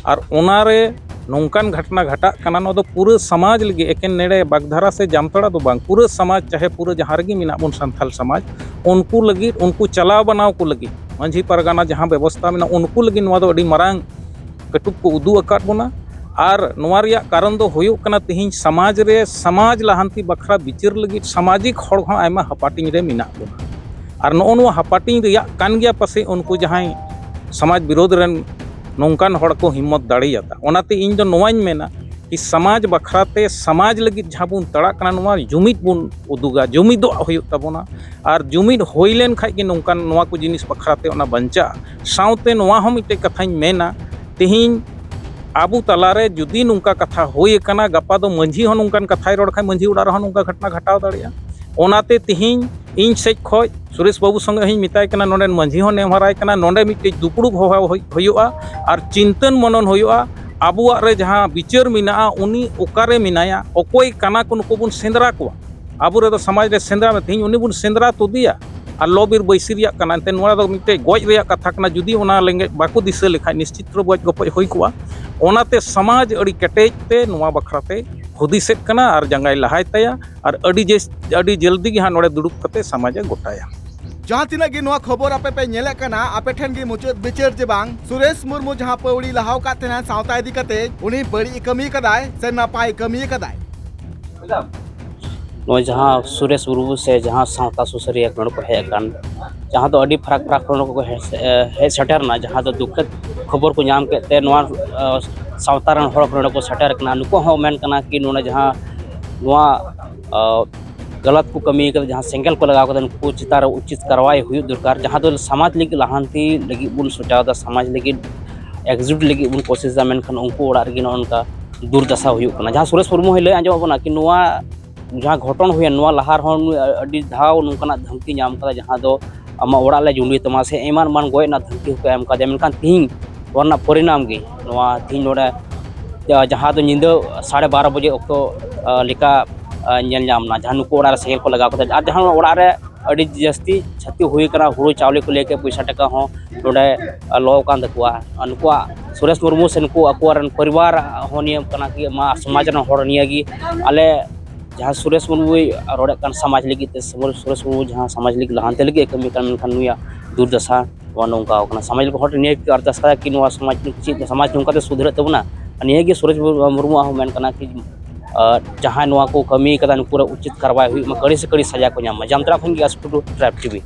ᱟᱨ ᱚᱱᱟᱨᱮ ᱱᱚᱝᱠᱟᱱ ᱜᱷᱚᱴᱱᱟ ᱜᱷᱟᱴᱟᱜ ᱠᱟᱱᱟ, ᱱᱚᱣᱟ ᱫᱚ ᱯᱩᱨᱟᱹ ᱥᱚᱢᱟᱡᱽ ᱞᱟᱹᱜᱤᱫ, ᱮᱠᱮᱱ ᱱᱮᱰᱮ ᱵᱟᱜᱽᱫᱷᱟᱨᱟ ᱥᱮ ᱡᱟᱢᱛᱟᱲᱟ ᱫᱚ ᱵᱟᱝ, ᱯᱩᱨᱟᱹ ᱥᱚᱢᱟᱡᱽ, ᱪᱟᱦᱮ ᱯᱩᱨᱟᱹ ᱡᱟᱦᱟᱸ ᱨᱮᱜᱮ ᱢᱮᱱᱟᱜ ᱵᱚᱱ ᱥᱟᱱᱛᱟᱞ ᱥᱚᱢᱟᱡᱽ, ᱩᱱᱠᱩ ᱞᱟᱹᱜᱤᱫ, ᱩᱱᱠᱩ ᱪᱟᱞᱟᱣ ᱵᱟᱱᱟᱣ ᱠᱚ ᱞᱟᱹᱜᱤᱫ, ᱢᱟᱹᱡᱷᱤ ᱯᱟᱨᱜᱟᱱᱟ ᱡᱟᱦᱟᱸ ᱵᱮᱵᱚᱥᱛᱷᱟ ᱢᱮᱱᱟᱜᱼᱟ, ᱩᱱᱠᱩ ᱞᱟᱹᱜᱤᱫ ᱱᱚᱣᱟ ᱫᱚ ᱟᱹᱰᱤ ᱢᱟᱨᱟᱝ ᱠᱟᱹᱴᱩᱵ ᱠᱚ ᱩᱫᱩᱜ ᱟᱠᱟᱫ ᱵᱚᱱᱟ᱾ ᱟᱨ ᱱᱚᱣᱟ ᱨᱮᱭᱟᱜ ᱠᱟᱨᱚᱱ ᱫᱚ ᱦᱩᱭᱩᱜ ᱠᱟᱱᱟ, ᱛᱮᱦᱮᱧ ᱥᱚᱢᱟᱡᱽ ᱨᱮ, ᱥᱚᱢᱟᱡᱽ ᱞᱟᱦᱟᱱᱛᱤ ᱵᱟᱠᱷᱨᱟ ᱵᱤᱪᱟᱹᱨ ᱞᱟᱹᱜᱤᱫ ᱥᱟᱢᱟᱡᱤᱠ ᱦᱚᱲ ᱦᱚᱸ ᱟᱭᱢᱟ ᱦᱟᱯᱟᱴᱤᱧ ᱨᱮ ᱢᱮᱱᱟᱜ ᱵᱚᱱᱟ᱾ ᱟᱨ ᱱᱚᱜᱼᱚ ᱱᱚᱣᱟ ᱦᱟᱯᱟᱴᱤᱧ ᱨᱮᱭᱟᱜ ᱠᱟᱱ ᱜᱮᱭᱟ ᱯᱟᱥᱮᱡ ᱩᱱᱠᱩ ᱡᱟᱦᱟᱸᱭ ᱥᱚᱢᱟᱡᱽ ᱵᱤᱨᱳᱫᱷ ᱨᱮᱱ ᱱᱚᱝᱠᱟᱱ ᱦᱚᱲ ᱠᱚ ᱦᱤᱢᱢᱚᱛ ᱫᱟᱲᱮᱭᱟᱫᱟ᱾ ᱚᱱᱟᱛᱮ ᱤᱧ ᱫᱚ ᱱᱚᱣᱟᱧ ᱢᱮᱱᱟ ᱠᱤ ᱥᱚᱢᱟᱡᱽ ᱵᱟᱠᱷᱨᱟ ᱛᱮ, ᱥᱚᱢᱟᱡᱽ ᱞᱟᱹᱜᱤᱫ ᱡᱟᱦᱟᱸ ᱵᱚᱱ ᱛᱟᱲᱟᱜ ᱠᱟᱱᱟ, ᱱᱚᱣᱟ ᱡᱩᱢᱤᱫ ᱵᱚᱱ ᱩᱫᱩᱜᱟ, ᱡᱩᱢᱤᱫᱚᱜ ᱦᱩᱭᱩᱜ ᱛᱟᱵᱚᱱᱟ᱾ ᱟᱨ ᱡᱩᱢᱤᱫ ᱦᱩᱭ ᱞᱮᱱ ᱠᱷᱟᱡ ᱜᱮ ᱱᱚᱝᱠᱟᱱ, ᱱᱚᱣᱟ ᱠᱚ ᱡᱤᱱᱤᱥ ᱵᱟᱠᱷᱨᱟ ᱛᱮ ᱚᱱᱟ ᱵᱟᱧᱪᱟᱜᱼᱟ᱾ ᱥᱟᱶᱛᱮ ᱱᱚᱣᱟ ᱦᱚᱸ ᱢᱤᱫᱴᱮᱡ ᱠᱟᱛᱷᱟᱧ ᱢᱮᱱᱟ, ᱛᱮᱦᱮᱧ ᱟᱵᱚ ᱛᱟᱞᱟᱨᱮ ᱡᱩᱫᱤ ᱱᱚᱝᱠᱟ ᱠᱟᱛᱷᱟ ᱦᱩᱭ ᱟᱠᱟᱱᱟ, ᱜᱟᱯᱟ ᱫᱚ ᱢᱟᱹᱡᱷᱤ ᱦᱚᱸ ᱱᱚᱝᱠᱟᱱ ᱠᱟᱛᱷᱟᱭ ᱨᱚᱲ ᱠᱷᱟᱱ, ᱢᱟᱹᱡᱷᱤ ᱚᱲᱟᱜ ᱨᱮᱦᱚᱸ ᱱᱚᱝᱠᱟ ᱜᱷᱚᱴᱱᱟ ᱜᱷᱟᱴᱟᱣ ᱫᱟᱲᱮᱭᱟᱜᱼᱟ᱾ ᱚᱱᱟᱛᱮ ᱛᱮᱦᱮᱧ ᱤᱧ ᱥᱮᱡ ᱠᱷᱚᱡ ᱥᱩᱨᱮᱥ ᱵᱟᱹᱵᱩ ᱥᱚᱸᱜᱮ ᱦᱚᱸᱧ ᱢᱮᱛᱟᱭ ᱠᱟᱱᱟ, ᱱᱚᱰᱮᱱ ᱢᱟᱹᱡᱷᱤ ᱦᱚᱸ ᱱᱮᱦᱚᱨᱟᱭ ᱠᱟᱱᱟ, ᱱᱚᱰᱮ ᱢᱤᱫᱴᱮᱡ ᱫᱩᱯᱲᱩᱵ ᱦᱚᱦᱚ ᱦᱩᱭ-, ᱦᱩᱭᱩᱜᱼᱟ ᱟᱨ ᱪᱤᱱᱛᱟᱹᱱ ᱢᱚᱱᱚᱱ ᱦᱩᱭᱩᱜᱼᱟ, ᱟᱵᱚᱣᱟᱜ ᱨᱮ ᱡᱟᱦᱟᱸ ᱵᱤᱪᱟᱹᱨ ᱢᱮᱱᱟᱜᱼᱟ, ᱩᱱᱤ ᱚᱠᱟᱨᱮ ᱢᱮᱱᱟᱭᱟ, ᱚᱠᱚᱭ ᱠᱟᱱᱟ ᱠᱚ, ᱱᱩᱠᱩ ᱵᱚᱱ ᱥᱮᱸᱫᱽᱨᱟ ᱠᱚᱣᱟ᱾ ᱟᱵᱚ ᱨᱮᱫᱚ ᱥᱚᱢᱟᱡᱽ ᱨᱮ ᱥᱮᱸᱫᱽᱨᱟ ᱢᱮ, ᱛᱮᱦᱮᱧ ᱩᱱᱤ ᱵᱚᱱ ᱥᱮᱸᱫᱽᱨᱟ ᱛᱩᱫᱤᱭᱟ᱾ ᱟᱨ ᱞᱚ ᱵᱤᱨ ᱵᱟᱹᱭᱥᱤ ᱨᱮᱭᱟᱜ ᱠᱟᱱᱟ, ᱮᱱᱛᱮ ᱱᱚᱣᱟ ᱫᱚ ᱢᱤᱫᱴᱮᱡ ᱜᱚᱡ ᱨᱮᱭᱟᱜ ᱠᱟᱛᱷᱟ ᱠᱟᱱᱟ᱾ ᱡᱩᱫᱤ ᱚᱱᱟ ᱞᱮᱸᱜᱮᱡ ᱵᱟᱠᱚ ᱫᱤᱥᱟᱹ ᱞᱮᱠᱷᱟᱡ, ᱱᱤᱥᱪᱤᱛ ᱨᱮ ᱜᱚᱡ ᱜᱚᱯᱚᱡ ᱦᱩᱭ ᱠᱚᱜᱼᱟ᱾ ᱚᱱᱟᱛᱮ ᱥᱚᱢᱟᱡᱽ ᱟᱹᱰᱤ ᱠᱮᱴᱮᱡ ᱛᱮ ᱱᱚᱣᱟ ᱵᱟᱠᱷᱨᱟ ᱛᱮ ᱦᱩᱫᱤᱥᱮᱫ ᱠᱟᱱᱟ ᱟᱨ ᱡᱟᱸᱜᱟᱭ ᱞᱟᱦᱟᱭ ᱛᱟᱭᱟ ᱟᱨ ᱟᱹᱰᱤ ᱡᱮᱥ-, ᱟᱹᱰᱤ ᱡᱚᱞᱫᱤ ᱜᱮ ᱦᱟᱸᱜ ᱱᱚᱰᱮ ᱫᱩᱲᱩᱵ ᱠᱟᱛᱮ ᱥᱚᱢᱟᱡᱽ ᱮ ᱜᱚᱴᱟᱭᱟ᱾ ᱡᱟᱦᱟᱸ ᱛᱤᱱᱟᱹᱜ ᱜᱮ ᱱᱚᱣᱟ ᱠᱷᱚᱵᱚᱨ ᱟᱯᱮ ᱯᱮ ᱧᱮᱞᱮᱫ ᱠᱟᱱᱟ, ᱟᱯᱮ ᱴᱷᱮᱱ ᱜᱮ ᱢᱩᱪᱟᱹᱫ ᱵᱤᱪᱟᱹᱨ ᱡᱮ ᱵᱟᱝ ᱥᱩᱨᱮᱥ ᱢᱩᱨᱢᱩ ᱡᱟᱦᱟᱸ ᱯᱟᱹᱣᱲᱤ ᱞᱟᱦᱟᱣ ᱠᱟᱫ ᱛᱟᱦᱮᱱᱟ ᱥᱟᱶᱛᱟ ᱤᱫᱤ ᱠᱟᱛᱮ, ᱩᱱᱤ ᱵᱟᱹᱲᱤᱡ ᱮ ᱠᱟᱹᱢᱤ ᱟᱠᱟᱫᱟᱭ ᱥᱮ ᱱᱟᱯᱟᱭ ᱮ ᱠᱟᱹᱢᱤ ᱟᱠᱟᱫᱟᱭ? ᱱᱚᱜᱼᱚᱭ ᱡᱟᱦᱟᱸ ᱥᱩᱨᱮᱥ ᱢᱩᱨᱢᱩ ᱥᱮ ᱡᱟᱦᱟᱸ ᱥᱟᱶᱛᱟ ᱥᱩᱥᱟᱹᱨᱤᱭᱟᱹ ᱠᱚ ᱱᱚᱰᱮ ᱠᱚ ᱦᱮᱡ ᱟᱠᱟᱱ, ᱡᱟᱦᱟᱸ ᱫᱚ ᱟᱹᱰᱤ ᱯᱷᱟᱨᱟᱠ ᱯᱷᱟᱨᱟᱠ ᱠᱷᱚᱱ ᱠᱚ ᱦᱮᱡ, ᱮ, ᱦᱮᱡ ᱥᱮᱴᱮᱨ ᱮᱱᱟ, ᱡᱟᱦᱟᱸ ᱫᱚ ᱫᱩᱠᱷᱮᱫ ᱠᱷᱚᱵᱚᱨ ᱠᱚ ᱧᱟᱢ ᱠᱮᱫ ᱛᱮ ᱱᱚᱣᱟ, ᱮ, ᱥᱟᱶᱛᱟ ᱨᱮᱱ ᱦᱚᱲ ᱠᱚ ᱱᱚᱰᱮ ᱠᱚ ᱥᱮᱴᱮᱨ ᱟᱠᱟᱱᱟ᱾ ᱱᱩᱠᱩᱣᱟᱜ ᱦᱚᱸ ᱢᱮᱱ ᱠᱟᱱᱟ ᱠᱤ ᱱᱚᱰᱮ ᱡᱟᱦᱟᱸ ᱱᱚᱣᱟ, ᱮ, ᱜᱟᱞᱟᱛ ᱠᱚ ᱠᱟᱹᱢᱤ ᱠᱟᱫᱟ, ᱡᱟᱦᱟᱸ ᱥᱮᱸᱜᱮᱞ ᱠᱚ ᱞᱟᱜᱟᱣ ᱠᱟᱫᱟ, ᱱᱩᱠᱩ ᱪᱮᱛᱟᱱ ᱨᱮ ᱩᱪᱤᱛ ᱠᱟᱨᱣᱟᱭ ᱦᱩᱭᱩᱜ ᱫᱚᱨᱠᱟᱨ, ᱡᱟᱦᱟᱸ ᱫᱚ ᱥᱚᱢᱟᱡᱽ ᱞᱟᱹᱜᱤᱫ ᱞᱟᱦᱟᱱᱛᱤ ᱞᱟᱹᱜᱤᱫ ᱵᱚᱱ ᱥᱚᱪᱟᱣ ᱮᱫᱟ, ᱥᱚᱢᱟᱡᱽ ᱞᱟᱹᱜᱤᱫ ᱮᱠᱡᱩᱴ ᱞᱟᱹᱜᱤᱫ ᱵᱚᱱ ᱠᱳᱥᱤᱥ ᱮᱫᱟ, ᱢᱮᱱᱠᱷᱟᱱ ᱩᱱᱠᱩ ᱚᱲᱟᱜ ᱨᱮᱜᱮ ᱱᱚᱜᱼᱚ ᱱᱚᱝᱠᱟ ᱫᱩᱨᱫᱟᱥᱟ ᱦᱩᱭᱩᱜ ᱠᱟᱱᱟ᱾ ᱡᱟᱦᱟᱸ ᱥᱩᱨᱮᱥ ᱢᱩᱨᱢᱩ ᱦᱚᱸᱭ ᱞᱟᱹᱭ ᱟᱸᱡᱚᱢ ᱟᱵᱚᱱᱟ ᱠᱤ ᱱᱚᱣᱟ ᱡᱟᱦᱟᱸ ᱜᱷᱚᱴᱚᱱ ᱦᱩᱭᱮᱱ, ᱱᱚᱣᱟ ᱞᱟᱦᱟ ᱨᱮᱦᱚᱸ ᱱᱩᱭ ᱟᱹᱰᱤ ᱫᱷᱟᱣ ᱱᱚᱝᱠᱟᱱᱟᱜ ᱫᱷᱟᱢᱠᱤ ᱧᱟᱢ ᱠᱟᱫᱟ, ᱡᱟᱦᱟᱸ ᱫᱚ ᱟᱢᱟᱜ ᱚᱲᱟᱜ ᱞᱮ ᱡᱩᱸᱰᱤ ᱛᱟᱢᱟ ᱥᱮ ᱮᱢᱟᱱ ᱮᱢᱟᱱ ᱜᱚᱡ ᱨᱮᱱᱟᱜ ᱫᱷᱟᱢᱠᱤ ᱦᱚᱸᱠᱚ ᱮᱢ ᱠᱟᱫᱮᱭᱟ᱾ ᱢᱮᱱᱠᱷᱟᱱ ᱛᱤᱦᱤᱧ ᱱᱚᱣᱟ ᱨᱮᱱᱟᱜ ᱯᱚᱨᱤᱱᱟᱢ ᱜᱮ, ᱱᱚᱣᱟ ᱛᱤᱦᱤᱧ ᱱᱚᱰᱮ ᱡᱟ-, ᱡᱟᱦᱟᱸ ᱫᱚ ᱧᱤᱫᱟᱹ ᱥᱟᱲᱮ ᱵᱟᱨᱚ ᱵᱟᱡᱮ ᱚᱠᱛᱚ, ᱟ, ᱞᱮᱠᱟ, ᱟ, ᱧᱮᱞ ᱧᱟᱢ ᱮᱱᱟ, ᱡᱟᱦᱟᱸ ᱱᱩᱠᱩ ᱚᱲᱟᱜ ᱨᱮ ᱥᱮᱸᱜᱮᱞ ᱠᱚ ᱞᱟᱜᱟᱣ ᱠᱟᱫᱟ᱾ ᱟᱨ ᱡᱟᱦᱟᱸ ᱚᱲᱟᱜ ᱨᱮ ᱟᱹᱰᱤ ᱡᱟᱹᱥᱛᱤ ᱪᱷᱟᱹᱛᱤ ᱦᱩᱭ ᱠᱟᱱᱟ, ᱦᱩᱲᱩ ᱪᱟᱣᱞᱮ ᱠᱚ ᱞᱟᱹᱭ ᱠᱮᱫ, ᱯᱚᱭᱥᱟ ᱴᱟᱠᱟ ᱦᱚᱸ ᱱᱚᱰᱮ ᱞᱚ ᱟᱠᱟᱱ ᱛᱟᱠᱚᱣᱟ᱾ ᱟᱨ ᱱᱩᱠᱩᱣᱟᱜ ᱥᱩᱨᱮᱥ ᱢᱩᱨᱢᱩ ᱥᱮ ᱱᱩᱠᱩ ᱟᱠᱚ ᱨᱮᱱ ᱯᱚᱨᱤᱵᱟᱨ ᱦᱚᱸ ᱱᱤᱭᱟᱹ ᱠᱟᱱᱟ ᱠᱤ ᱢᱟ ᱥᱚᱢᱟᱡᱽ ᱨᱮᱱ ᱦᱚᱲ ᱱᱤᱭᱟᱹ ᱜᱮ ᱟᱞᱮ ᱡᱟᱦᱟᱸ ᱥᱩᱨᱮᱥ ᱢᱩᱨᱢᱩᱭ ᱨᱚᱲᱮᱫ ᱠᱟᱱ ᱥᱚᱢᱟᱡᱽ ᱞᱟᱹᱜᱤᱫ ᱛᱮ, ᱥᱩᱨᱮᱥ ᱢᱩᱨᱢᱩ ᱡᱟᱦᱟᱸ ᱥᱚᱢᱟᱡᱽ ᱞᱟᱹᱜᱤᱫ ᱞᱟᱦᱟᱱᱛᱤ ᱞᱟᱹᱜᱤᱫ ᱮ ᱠᱟᱹᱢᱤ ᱠᱟᱱ, ᱢᱮᱱᱠᱷᱟᱱ ᱱᱩᱭᱟᱜ ᱫᱩᱨᱫᱚᱥᱟ ᱱᱚᱣᱟ ᱱᱚᱝᱠᱟ ᱠᱟᱱᱟ᱾ ᱥᱚᱢᱟᱡᱽ ᱞᱟᱹᱜᱤᱫ ᱦᱚᱲ ᱱᱤᱭᱟᱹ ᱜᱮ ᱟᱨᱫᱟᱥ ᱠᱟᱫᱟ ᱠᱤ ᱱᱚᱣᱟ ᱥᱚᱢᱟᱡᱽ ᱪᱮᱫ ᱥᱚᱢᱟᱡᱽ ᱱᱚᱝᱠᱟᱛᱮ ᱥᱩᱫᱷᱟᱹᱨᱟᱹᱜ ᱛᱟᱵᱚᱱᱟ᱾ ᱟᱨ ᱱᱤᱭᱟᱹ ᱜᱮ ᱥᱩᱨᱮᱥ ᱢᱩᱨᱢᱩᱣᱟᱜ ᱦᱚᱸ ᱢᱮᱱ ᱠᱟᱱᱟ ᱠᱤ, ᱟᱨ ᱡᱟᱦᱟᱸᱭ ᱱᱚᱣᱟ ᱠᱚ ᱠᱟᱹᱢᱤ ᱠᱟᱫᱟ ᱱᱩᱠᱩ ᱨᱮ ᱩᱪᱤᱛ ᱠᱟᱨᱣᱟᱭ ᱦᱩᱭᱩᱜ ᱢᱟ, ᱠᱟᱹᱲᱤ ᱥᱮ ᱠᱟᱹᱲᱤ ᱥᱟᱡᱟ ᱠᱚ ᱧᱟᱢ ᱢᱟ᱾ ᱡᱟᱢᱛᱟᱲᱟ ᱠᱷᱚᱱ ᱜᱮ ᱟᱥᱩ ᱴᱩᱰᱩ, ᱴᱨᱟᱭᱤᱵᱽ ᱴᱤᱵᱷᱤ᱾